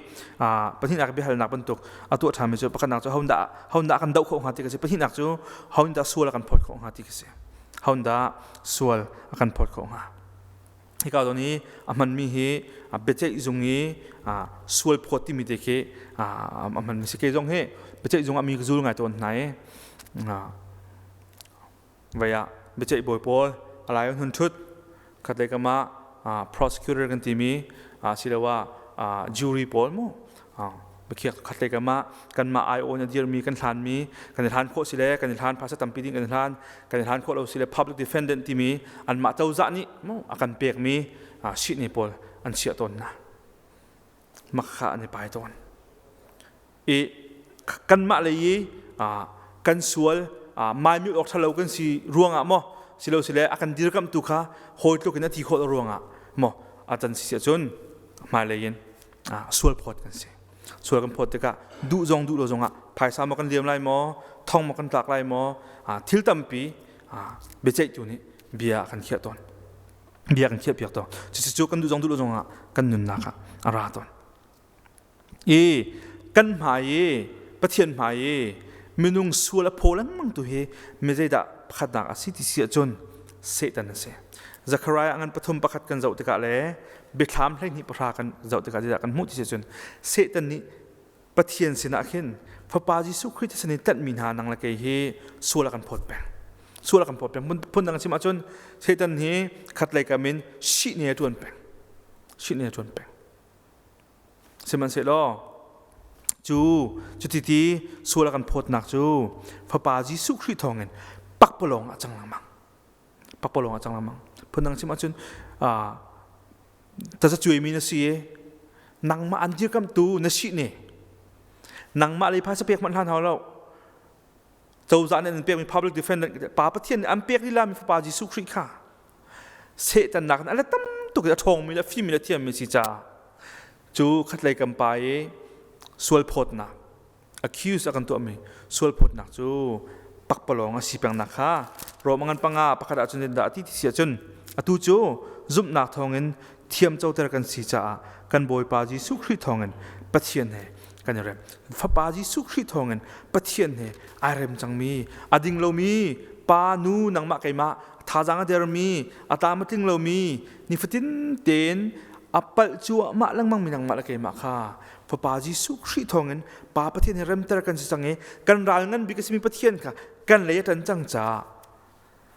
pahnihnak biahalnak bantuk a tuah ṭhanmi cu pakhatnak cu hodah kan doh khawh hnga ti ka si. Pahnihnak cu hodah sual a kan phawt khawh hnga ti ka si. Hodah sual a kan phawt khawh hnga. Hika zawn i a hmanmi hi biaceih zung i sual phawt timi te khi a hmanmi si. Kei zong hi biaceih zung ah mi ka zul ngai tawn hna i vei ah biaceih bawi pawl a lai hun ṭhut khatlei kam ah prosecutor kan timi asiloah jury pawl mu biakhiak khatlei kam ah kanmah aiawh in a dirmi kan hlanmi kan i hlan khawh si le kan i hlan phaisa tampi ding kan i hlan, kan i hlan khawh lo si le public defendant timi anmah cozah nih mu a kan pekmi sihni pawl an chiah tawn hna. Mak kha an i pai tawn i kanmah lei i kan sual maimilh awk ṭhalo kan si ruangah maw. Silo sile a kan dirkamhtu kha hawi tluk in a ti khawh ruangah maw a can si ahcun hmailei in sual phawt kan si. Sual kan phawt tikah duh zong duh lo zongah phaisa maw kan liam lai maw, thong maw kan tlak lai maw, thil tampi biaceihtu nih bia a kan khiah tawn. Bia kan khiah piak tawn. Cucu kan duh zong duh lo zongah kan nunnak ah a ra tawn. I kan hmai i Pathian hmai i minung sual a phaw lengmang tu hi mi zeidah pakhatnak a si ti si ahcun Satan a si. Zechariah ngan pathum pakhat kan zoh tikah le biathlam 12 pahra kan zoh tikah zeidah kan hmuh ti si ahcun Satan nih Pathian sinah khin Fapa Jesuh Khrih thisen in tlanhmi hna nang le kei hi sual a kan phawt peng. Sual a kan phawt peng. Phundang chim ahcun Satan hi khatlei kam in shihne a ṭuan peng. Shihne a ṭuan peng. Sihmanhsehlaw cu cutiti sual a kan phawtnak cu Fapa Jesuh Khrih thawngin pakpalawng ah cang lengmang. Pakpalawng ah cang lengmang. Phundang chim ahcun tazacuaimi na si i nangmah an dirkamhtu na si ne. Nangmah lei phaisa pek hmanh hlan hau lo. Cozah nih an pekmi public defender Pa Pathian nih an pek lila mi Fapa Jesuh Khrih kha Satan nakin a let tam tuk in a ṭhawngmi le a fimmi le a thiammi si caah cu khatlei kam pa i sual phawtnak accuse a kan tuahmi sual phawtnak cu pakpalawng a si pengnak kha Rom ngan panga pakhat ahcun dah a ti ti si ahcun atu cu zumhnak thawngin thiamcoter kan si caah kan Bawipa Jesuh Khrih thawngin Pathian he kan i rem. Fapa Jesuh Khrih thawngin Pathian he ai rem cangmi a ding lomi pa nu nangmah keimah thazaang a dermi a tlam a tling lomi nifatin tein a palh cuahmah lengmang mi nangmah le keimah kha Fapa Jesuh Khrih thawngin Pa Pathian he remter kan si cang i kan ral ngan bik a simi Pathian kha kan lei a ṭan cang caah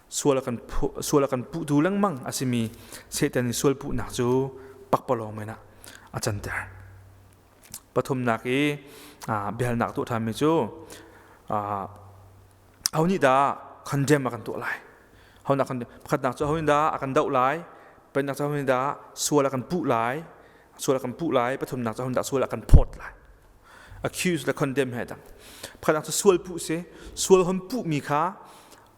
sual a kan sual a kan puhtu lengmang a simi Satan i sual puhnak cu pakpalawng men ah a canter. Pathumnak i biahalnak tuah ṭhanmi cu aho nih dah condemn a kan tuah lai? Ho nak pakhatnak cu aho nih dah a kan doh lai? Pahnihnak cu aho nih dah sual a kan puh lai? Sual a kan puh lai. Pathumnak cu aho nih dah sual a kan phawt lai? Accuse le condemn he dang. Pakhatnak cu sual puh si. Sual hon puhmi kha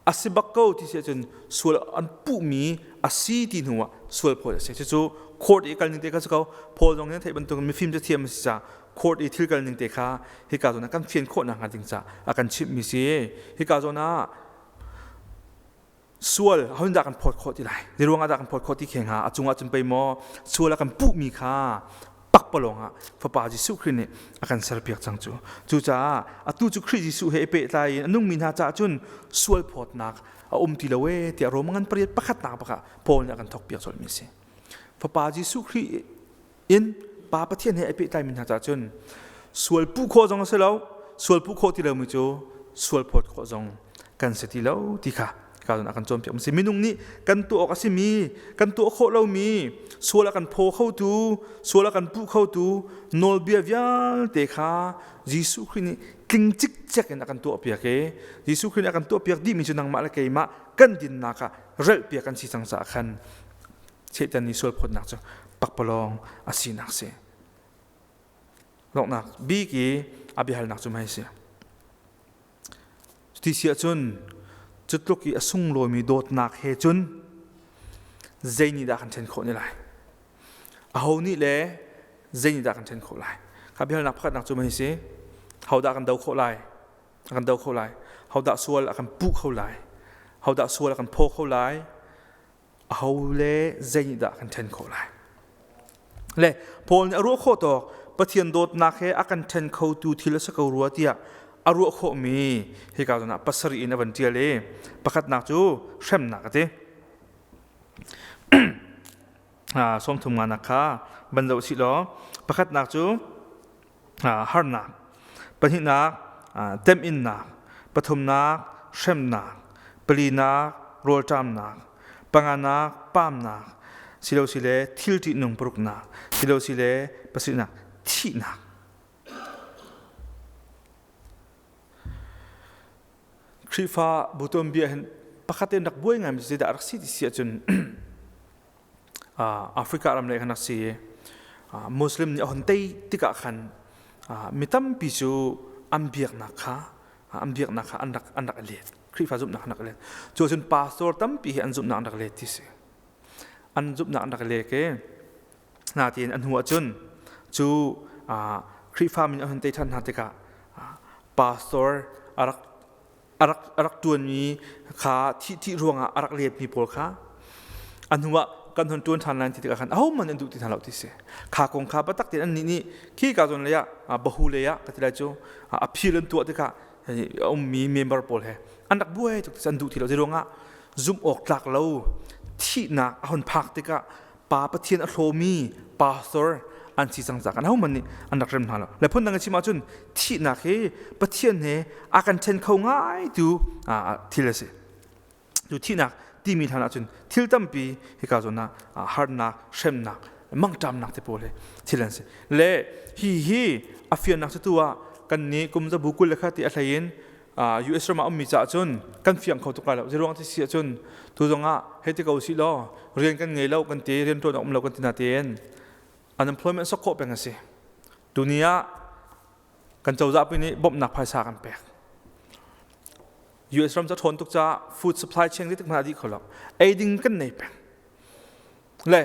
a si bak ko ti si ahcun sual an puhmi a si ti hnu ah sual phawt a si. Cucu court i kal ning te kha si ko. Paul zong nih theih bantuk mifim cathiam a si caah court i thil kal ning te kha hika zawn ah kan fian khawh nakhnga ding caah a kan chimhmi si. Hika zawn ah sual ahoin dah kan phawt khawh ti lai? Zei ruangah dah kan phawt khawh ti khe hnga? A cungah cun pei maw sual a kan puhmi kha pakpalawng ah Fapa Jesuh Khrih nih a kan serpiak cang cu. Cucaah atu cu Khrih Jesuh he i pehtlai in a nungmi hna caah cun sual phawtnak a um ti lo ee tiah Rom ngan pariat pakhatnak bakah Paul nih a kan thawkpiak colhmi a si. Fapa Jesuh Khrih in Pa Pathian he ai pehtlaimi hna caah cun sual puh khawh zong a si lo, sual puh khawh ti lomi cu sual phawt khawh zong kan si ti lo ti kha ka a kan cawnpiak si. Minung nih kan tuah awk a simi, kan tuah khawh lomi, sual a kan phaw khotu, sual a kan puh khotu nawlbia vialte kha Jesuh Khrih nih tling cikcek in a kan tuahpiak i Jesuh Khrih nih a kan tuahpiak dihmi cu nangmah le keimah kan dinnak ah relhpiak kan si cang caah khan Satan nih sual phawtnak cu pakpalawng a sinak si. Donghnak bik i a biahalnak cu mei si. Cuti si ahcun cu tluk i a sunglawimi dawtnak he cun zei nih dah kan ṭhen khawh ne lai? Aho nih le zei nih dah kan ṭhen khawh lai? Kha biahalnak pakhatnak cu mei si. Hodah kan do khawh lai? A kan do kho lai. Hodah sual a kan puh kho lai? Hodah sual a kan phaw kho lai? Aho le zei nih dah kan ṭhen khawh lai? Le Paul nih a ruah khawh tawk Pathian dawtnak he a kan ṭhen khotu thil a si ko rua tiah a ruah khawhmi hika zawn ah pasarih in a van ṭial i pakhatnak cu hremnak a ti. Sawmthum nganak kha van zoh sih law pakhatnak cu harnak, pahnihnak temhinnak, pathumnak hremnak, palinak rawlṭamnak, panganak paamnak, silosile thil ṭihnung paruknak, silosile pasarihnak thihnak. Khrihfa bu tuanbia hin pakhat in rak buai ngaimi zeidah a rak si ti si ahcun Africa ram lei khan rak si i Muslim nih a hon tei tikah khan mi tampi cu an biaknak kha an rak i let. Khrihfa zumhnak an rak let. Cu cun pastor tampi hi an zumhnak an rak let ti si. An zumhnak an rak lek i natein an hnu ahcun cu Khrihfa min an hun tei ṭhan hna tikah pastor a rak a rak a rak ṭuanmi kha thih thih ruangah a rak letmi pawl kha a hnuah kan hun ṭuan ṭhan lai ti tikah khan ahohmanh an duh ti hna lo ti si. Kha kong kha biatak tein annih nih khi ka zawn lei ah bahu lei ah ka ti lai cu appeal an tuah tikah a ummi member pawl he an rak buai tuk an duh ti lo. Zeiruangah zumh awk tlak lo thihnak a hun phak tikah pa Pathian a hlawmi pastor an si cang caah ahohmanh nih an rak rem hna lo. Le phundang in chim ahcun thihnak hi Pathian he a kan ṭhen kho ngai tu thil a si. Cu thihnak timi hlan ahcun thil tampi hika zawn ah harnak, hremnak, mangṭamnak te pawl hi thil an si. Le hi hi a fiannak cu tu ah kan nih kum zabu 20 le kha ti a hlei in US ram ah ummi caah cun kan fiang kho tuk lai lo. Zeiruang ti si ahcun tu zong ah hei ti ko sih law rian kan ngei lo kan ti rian ṭuan a um lo kan ti na tein unemployment sok khawh peng a si. Tuni ah kan cozah pi nih bawmhnak phaisa kan pek. US ram cu a ṭhawn tuk caah food supply chain zeitik hmanh ah dih kho lo. Ei ding kan nei peng. Le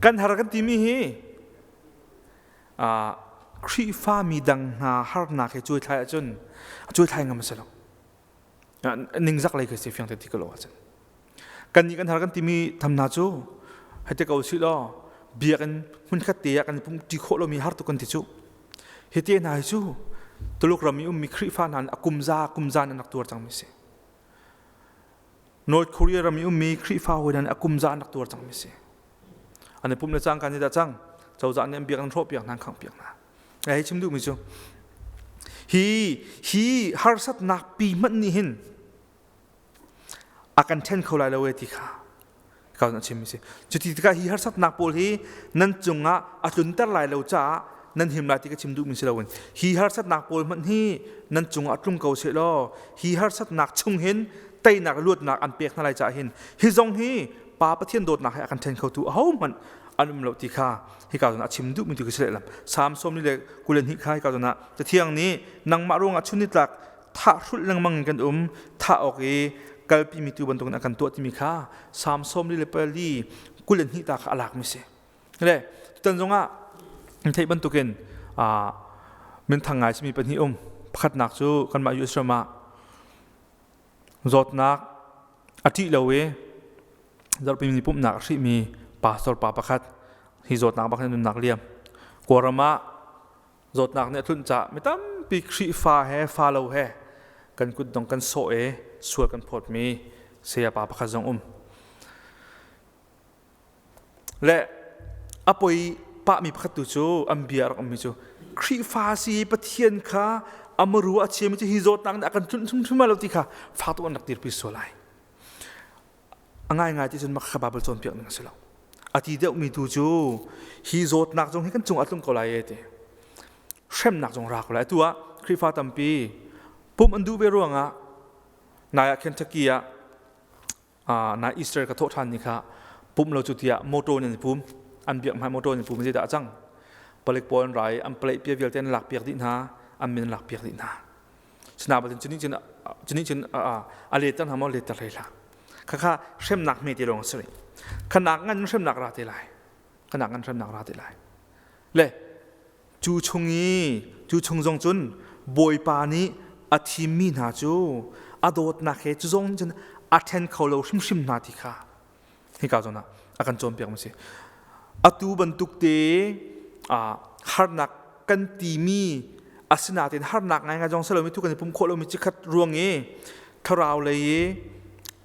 kan har kan timi hi Khrihfa mi dang hna harnak he cuaithlai ahcun cuaithlai ngam a si lo. Ningzak lei khi si fiang te ti ko lo ahcun. Kan nih kan har kan timi tham hna cu hei te ko si law biakinn hmunkhat te ah kan pum ṭi khawh lomi har tuk kan ti cu. Hi te hna hi cu Tuluk ram i ummi Khrihfa hna nih a kumza kumza in an rak tuar cangmi si. North Korea ram i ummi Khrihfa hawi hna nih a kumza an rak tuar cangmi si. An i pumh le cangka nih dah cang cozah nih an biak an hrawh piak hna an khangh piak hna. Hei chim duhmi cu hi hi harsatnak pi hmanh nih hin a kan ṭhen kho lai lo e ti kha ka a chimmi si. Cuti tikah hi harsatnak pawl hi nan cungah a tlunter lai lo caah nan him lai ti ka chim duhmi si loin hi harsatnak pawl hmanh hi nan cungah a tlung ko seh law hi harsatnak chung hin teinak luatnak an pek hna lai caah hin hi zong hi Pa Pathian dawtnak he a kan ṭhen khotu ahohmanh an um lo ti kha hika zawn ah a chim duhmi tu khi si lehlam. Salm 42 kha hika zawn ah Cathiang nih nangmah ruangah chun nitlak thah hrulh lengmang in kan um thah awk i kalpimi tu bantukin a kan tuah timi kha Salm 44 22 ta kha a lakmi si. Le tutan zongah theih bantukin minthang ngai simi pahnih um pakhatnak cu kanmah US ram ah zawtnak a ṭih lo i zarhpi ni pumhnak a hrihmi pastor pa pakhat hi zawtnak bak in nunnak liam Kawlram ah zawtnak nih a tlunh caah mi tampi Khrihfa he fa lo he kan kutdong kan sawh i sual kan phawtmi sayapa pakhat zong um. Le a poi pahmi pakhat tu cu an bia a rak ummi cu Khrihfa si Pathian kha a maru a chiami cu hi zawtnak nih a kan tlunh hrimhrim lo ti kha fak tuk an rak dirpi sual lai. A ngaingai ti cun mah kha Baibal cawnpiak ning a si lo. A ti deuhmi tu cu hi zawtnak zong hi kan cung ah tlung ko lai e ti. Hremnak zong ra ko lai. Atu ah Khrihfa tampi pumh an duh ve ruangah nai ah Kentucky ah nai Easter ka thawh ṭhan ni kha pumh lo cu tiah motor in an pum an biak hmai motor in pum zeidah a cang palik pawl an ra i an palaih pia vialte an lak piak dih hna an min an lak piak dih hna Sinain cunih cun cunih cun a letter hna maw letter hlei hlah. Khakha hremnak hme te lawng a si rih. Khanak ngan hremnak ra te lai. Khanak ngan hremnak ra te lai. Le cu chung i cu chung zong cun Bawipa nih a thimmi hna cu a dawtnak he cu zong cun a ṭhen kho lo hrimhrim hna ti kha hika zawn ah a kan cawnpiak mi si. Atu bantuk te harnak kan timi asinain harnak ngaingai zong si lomi thu kan i pum khawh lomi cikhat ruang i thlarau lei i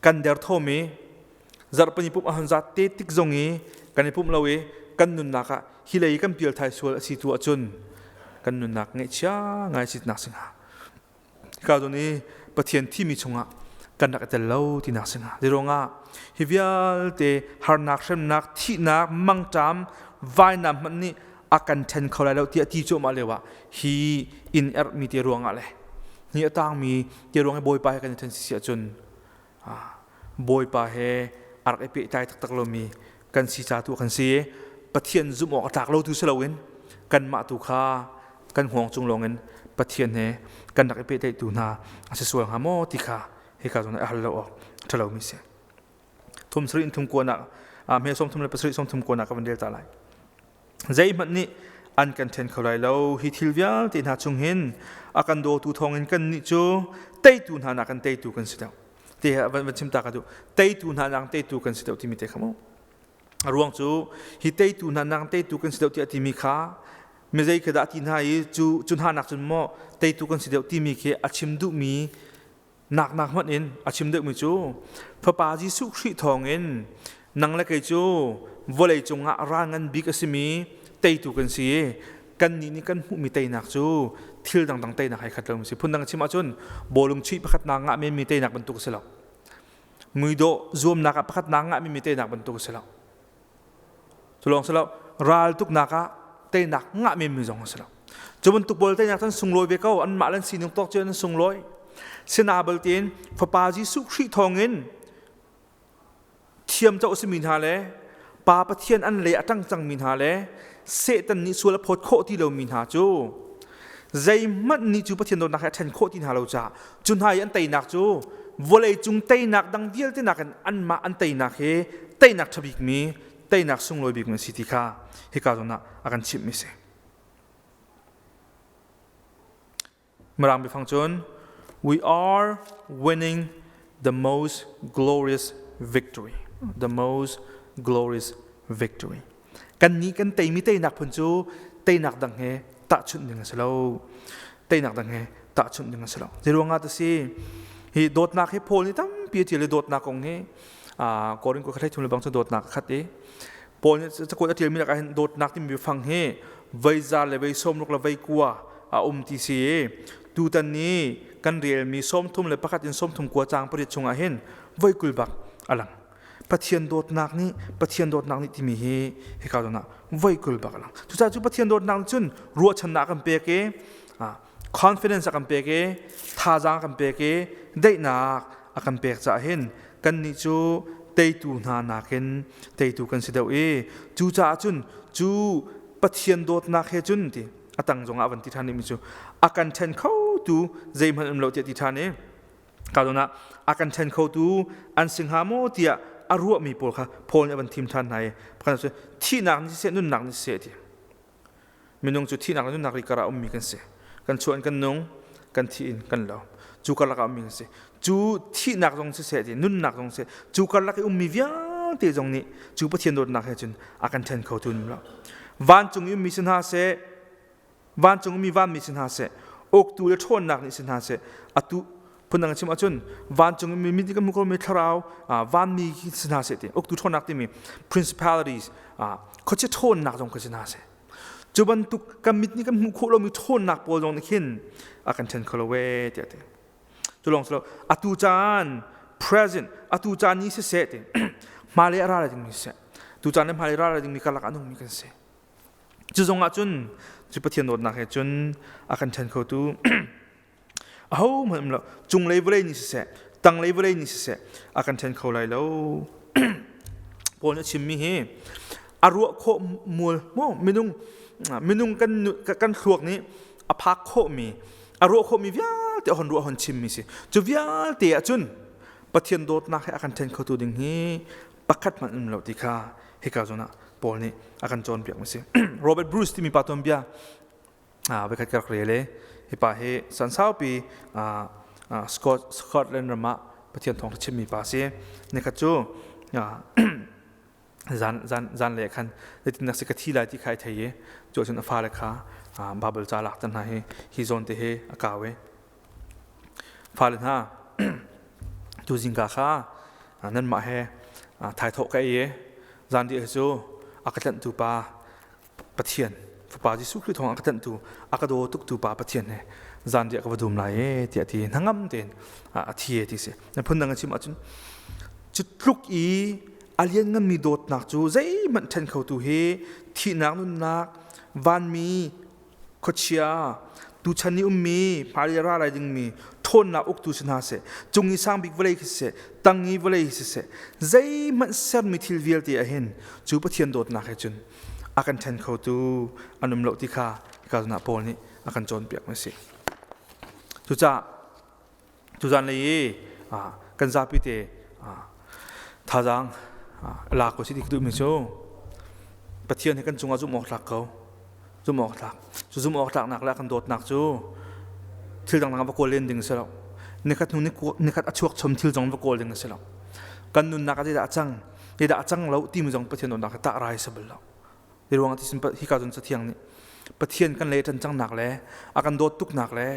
kan derthawm i zarhpini pumh a hun zat te tik zong i kan i pumh lo i kan nunnak ah hi lei kan pial thai sual a si tu ahcun kan nunnak ngaihchia ngai sitnak si hnga. Hika zawn i Pathian thimi chungah kan rak i tel lo tinak si hnga. Zeiruangah hi vialte harnak, hremnak, thihnak, mangṭam, vainam hmanh nih a kan ṭhen kho lai lo tiah ti cuahmah lio ah hi inn erhmi te ruangah le hi a tangmi te ruang i Bawipa he kan i ṭhen si ahcun Bawipa he a rak i pehtlai taktak lomi kan si ca tu kan si. Pathian zumh awk a tlak lo tu si loin kanmah tu kha kan hngawng cung lawngin Pathian he kan rak i pehtlaihtu hna a si sual hnga maw ti kha Hika zawn ah hal lo awk ṭhalo mi si. Thum sarih in thum kuanak hme 37 30 kuanak ka van rel ta lai. Zeihmanh nih an kan ṭhen kho lai lo. Hi thil vialte hna chung hin a kan dawtu thawngin kannih cu teitu hna nakin teitu kan si deuh. Te van chim ta ka duh. Teitu hna nakin teitu kan si deuh timi te kha mu. A ruang cu hi teitu hna nakin teitu kan si deuh tiah timi kha mizei khi dah ti hna i cu cu hna nak cun maw teitu kan si deuh timi khi a chim duhmi nak nak hmanh in a chim deuhmi cu Fapa Jesuh Khrih thawngin nang le kei cu vawlei cungah ral ngan bik a simi teitu kan si i kannih nih kan hmuhmi teinak cu thil dangdang teinak he khat lo si. Phundang chim ahcun bawlung chuih pakhat nak ngah menmi teinak bantuk a si lo. Muidawh zuamnak ah pakhat nak ngah menmi teinak bantuk a si lo. Cu lawng si lo, ral tuknak ah teinak ngah menmi zong a si lo. Cu bantuk pawl teinak cun sunglawi ve ko, anmah le an sining tawk cu an sunglawi. Sina baltein Fapa Jesuh Khrih thawngin thiam coh a simi hna le Pa Pathian an lei a ṭang cangmi hna le Satan nih sual a phawt khawh ti lomi hna cu zeihmanh nih cu Pathian dawtnak he a ṭhen khawh ti hna lo caah cu hna i an teinak cu vawlei cung teinak dang vialte nakin anmah an teinak hi teinak ṭha bikmi teinak sunglawi bikmi a si ti kha hika zawn ah a kan chimhmi a si. Mirang biafang cun we are winning the most glorious victory. The most glorious victory. Kan nih kan teimi teinak phun cu teinak dang he tahchunh ding a si lo. Teinak dang he tahchunh ding a si lo. Zeiruangah ta si hi dawtnak hi Paul nih tampi a tial i dawtnak kong hi Korin ko khat thum le bang cu dawtnak khat i Paul nih cakuat a ṭialmi lakah hin dawtnak timi biafang hi vei za le vei 60 le vei 90 a um ti si i tutan ni kan relmi 31 in 39 caang pariat chungah hin voi 20 bak a lang. Pathian dawtnak nih Pathian dawtnak nih timi hi hika zawn ah voi 20 bak a lang. Cucaah cu Pathian dawtnak nih cun ruahchannak a kan pek i confidence a kan pek i thazaang a kan pek i daihnak a kan pek caah hin kannih cu teitu hna nakin teitu kan si deuh i cucaah cun cu Pathian dawtnak he cun ti a tang zongah van ti ṭhan mi cu a kan ṭhen khotu zeihmanh um lo tiah ti ṭhan i ka zawn ah a kan ṭhen khotu an si hnga maw tiah a ruahmi pawl kha Paul nih a van thim ṭhan hna i pakhat cu thihnak nih siseh nunnak nih siseh ti Minung cu thihnak le nunnak ri karah ummi kan si. Kan chuah in kan nung, kan thih in kan lo. Cu karlak ah ummi kan si. Cu thihnak zong siseh ti nunnak zong siseh cu karlak i ummi vialte zong nih cu Pathian dawtnak he cun a kan ṭhen kho tu lo. Vancung i ummi si hna seh, vancung ummi vanmi si hna seh, uktu le ṭhawnnak nih si hna seh, atu phundang chim ahcun vancung mi mi kan hmuh khomi thlarau vanmi si hna seh ti uktu ṭhawnnak timi principalities khuachia ṭhawnnak zong kha si hna seh cu bantuk kan mit nih kan hmuh khawh lomi ṭhawnnak pawl zong nih khin a kan ṭhen kho lo we tiah ti cu lawng si lo atu caan present atu caan ni siseh ti hmailei a ra lai dingmi siseh tu caan le hmailei ra lai dingmi karlak ah nungmi kan si cu zong ah cun cu Pathian dawtnak he cun a kan ṭhen khotu Ahohmanh um lo. Cunglei vawlei nih siseh, tanglei vawlei nih siseh, a kan ṭhen kho lai lo. Paul nih a chimmi hi a ruah khawh mual maw minung minung kan kan thluak nih a phak khawhmi a ruah khawhmi vialte a hon ruah hon chimmi si cu vialte ahcun Pathian dawtnak he a kan ṭhen khotu ding hi pakhat hmanh um lo ti kha hika zawn ah Paul nih a kan cawnpiak mi si Robert Bruce timi pa tuanbia Voikhat ka rak rel i hi pa hi san saupi Scotland ram ah Pathian thawng chimmi pa a si. Nikhat cu zan zan zan le khan zeitindah si ka thi lai ti kha ai thei i cu ahcun a fale kha Bible ca lak tan hna hi hi zawn te hi a kau i fale hna tu zingka kha nanmah he thaithawh ka ei i zan dih cu a ka tlanhtu pa Pathian Fapa Jesuh Khrih thawng a ka tlanhtu a ka daw tuktu Pa Pathian he zanriah ka va dum lai e tiah ti hnangam tein a thi e ti si na phundang a chim ahcun cu tluk i a liannganmi dawtnak cu zeihmanh ṭhen khotu hi thihnak nunnak vanmi khuachia tuchan i ummi hmailei ra lai dingmi ṭhawnnak uktu si hna seh cung i sang bik vawlei khi siseh tang i vawlei hi siseh zeihmanh sermi thil vialte ah hin cu Pathian dawtnak he cun a kan ṭhen khotu an um lo ti kha hika zawn ah Paul nih a kan cawnpiak mi a si. Cucaah tuzan lei i kan zapi te thazaang lak ko si ti ka duhmi cu Pathian hi kan cungah zumh awk tlak ko. Zumh awk tlak. Cu zumh awk tlaknak le a kan dawtnak cu thil dangdang va kawl len ding a si lo. Nikhat hnu nikhat a chuak chom thil zong va kawl ding a si lo. Kan nunnak ah zeidah a cang, zeidah a cang lo timi zong Pathian dawtnak hi tah rai a si bal lo. Hi ruangah tisin hika cun Cathiang nih Pathian kan lei ṭan cangnak le a kan dawt tuknak le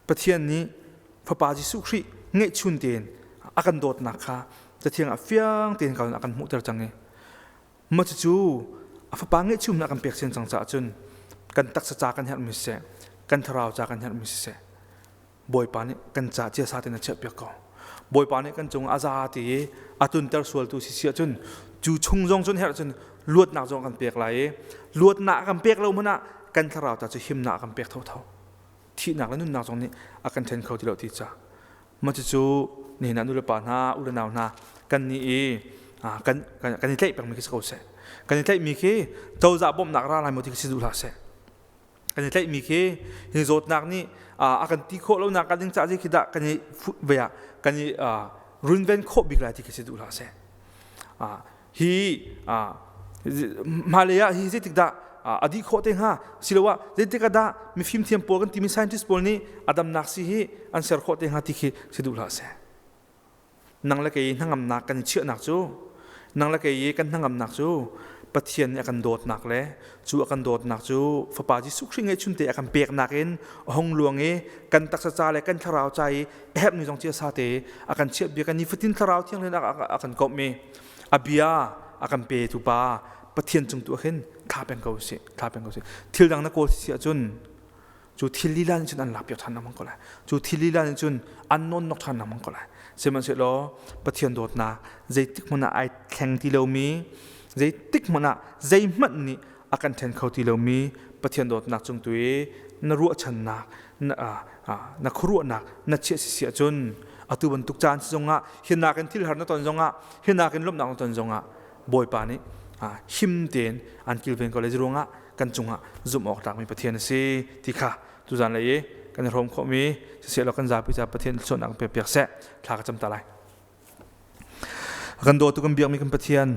Pathian nih Fapa Jesuh Khrih ngeihchun tein a kan dawtnak kha Cathiang ah fiang tein a kan hmuhter cang i mah cucu a Fapa ngeihchun a kan pek sian cang caah cun kan taksa ca kan herhmi siseh, kan thlarau ca kan herhmi siseh, Bawipa nih kan ca ciasa tein a chiahpiak ko. Bawipa nih kan cung a za ti i a tunter sualtu si si ahcun cu chung zong cun herh cun luatnak zong kan pek lai i luatnak kan pek lo hmanh ah kan thlarau ta cu himnak kan pek thotho. Thihnak le nunnak zong nih a kan ṭhen kho ti lo ti ca. Mah cucu nihin ah nulepa hna, u le nau hna kan nih i kan kan i tlaih pengmi khi si ko seh. Kan i tlaihmi khi cozah bawmhnak ra lai maw ti khi si duh hlah seh. Kan i tlaihmi khi hi zawtnak nih a kan ti khawh lonak ding caah khi dah kan i ve ah kan i runven khawh bik lai ti khi si duh hlah seh. Hi hmailei ah hi zeitik dah a dih khawh te hnga siloah zeitik ah dah mifim thiam pawl kan timi scientist pawl nih a damnak si hi an ser khawh te hnga ti khi si duh hlah seh. Nang le kei hnangamnak kan i chiahnak cu nang le kei i kan hnangamnak cu Pathian nih a kan dawtnak le cu a kan dawtnak cu Fapa Jesuh Khrih ngeihchun te a kan peknak in a hung luang i kan taksa ca le kan thlarau ca i a herhmi zong cia sa te a kan chiah bia kan nifatin thlarau thianghlim a kan komh i a bia a kan pe tu pa Pathian cung tu ah khin thla peng ko sih thla peng ko sih thil dang na kawl si ahcun cu thil lila nih cun an lakpiak ṭhan lengmang ko lai cu thil lila nih cun an nawnnok ṭhan lengmang ko lai sihmanhsehlaw Pathian dawtnak zeitik hmanh ah ai thleng ti lomi zeitik hmanh ah zeihmanh nih a kan ṭhen kho ti lomi Pathian dawtnak cung tu i na ruahchannak na, na khuaruahnak na chiah si si ahcun atu bantuk caan si zongah hinak in thil har na ton zongah hinak in lawmhnak na ton zongah Bawipa nih him tein an kilven ko lai ruangah kan cungah zumh awk tlakmi Pathian a si ti kha tuzan lei i kan i hrawm khawhmi siseh law kan zapi ca Pathian sualnak kan pek seh thla ka cam ta lai. Kan dawtu kan biakmi kan Pathian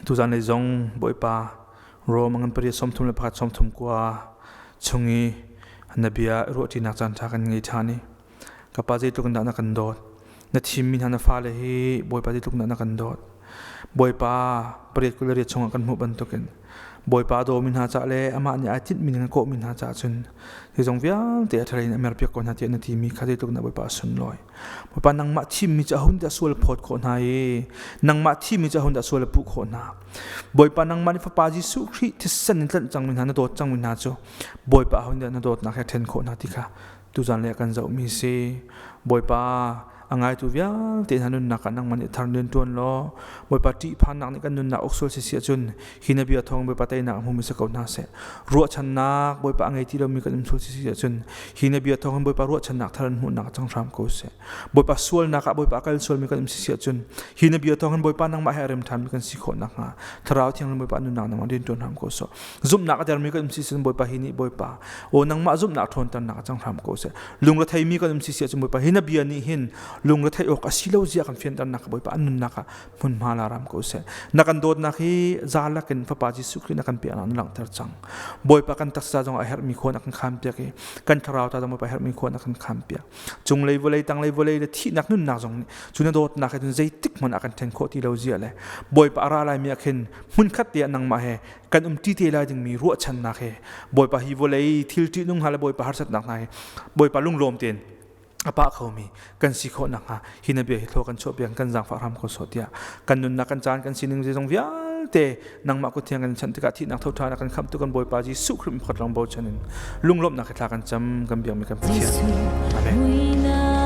tuzan lei zong Bawipa Rom ngan pariat 31 33 chung i na bia ruahṭinak caan ṭha kan ngei ṭhan i ka pa zeitluk in dah na kan dawt na thimmi hna na fale hi Bawipa zeitluk in dah na kan dawt Bawipa pariat 28 chungah kan hmuh bantukin Bawipa a dawmi hna caah le amah nih ai tinhmi ning a kawhmi hna caah cun zeizong vialte a ṭha in a merpiak ko hna tiah na timi kha zeitluk in dah Bawipa a sunlawi. Bawipa nangmah thimmi cu ahun dah sual phawt khawh hna i nangmah thimmi cu ahun dah sual a puh khawh hna. Bawipa nangmah nih Fapa Jesuh Khrih thisen in tlanh cangmi hna na dawt cangmi hna cu Bawipa ahun dah na dawtnak he ṭhen khawh hna ti kha tuzan le kan zohmi si. Bawipa a ngaitu vialte hna nunnak ah nangmah nih thar rian ṭuan law Bawipa ṭihphannak nih kan nunnak uk sual si si ahcun hi na bia thawng Bawipa teinak hmumi si ko hna seh. Ruahchannak Bawipa a ngei ti lomi kan um sual si si ahcun hi na bia thawng in Bawipa ruahchannak thar in hmuhnak cang hram ko seh. Bawipa sualnak ah Bawipa kal sualmi kan um si si ahcun hi na bia thawng in Bawipa nangmah he a rem ṭhanmi kan si khawh nakhnga Thlarau Thianghlim Bawipa nunnak nangmah rian ṭuan hram ko seh. Zumhnak a dermi kan um si si Bawipa hi nih Bawipa aw nangmah zumhnak ṭhawnternak cang hram ko seh. Lungretheimi kan um si si ahcun Bawipa hi na bia nih hin lungretheih awk a si lo zia kan fianternak Bawipa an nunnak ah hmunhma la ram ko seh. Na kan dawtnak hi zalak in Fapa Jesuh Khrih na kan peknak na langhter cang. Bawipa kan taksa zong a herhmi khawn a kan khampiak i kan thlarau ta zong Bawipa herhmi khawn a kan khampiak. Cunglei vawlei tanglei vawlei le thihnak nunnak zong nih cu na dawtnak he cun zeitik hmanh a kan ṭhen khawh ti lo zia le Bawipa a ra laimi ah khin hmunkhat te ah nangmah he kan um ṭi te lai dingmi ruahchannak he Bawipa hi vawlei thil ṭihnung hna le Bawipa harsatnak hna he Bawipa lunglawm tein a pah khomi kan si khawh nakhnga hi na bia hi thlaw kan chuah piak kan zaangfah hram ko sawh tiah kan nunnak kan caan kan sining zeizong vialte nangmah kut thiang kan chanh tikah thihnak tho ṭhan kan khamhtu kan Bawipa Jesuh Khrih pakhat lawng bochan in lunglawmhnak he thla kan cam kan biakmi kan Pathian. Amen.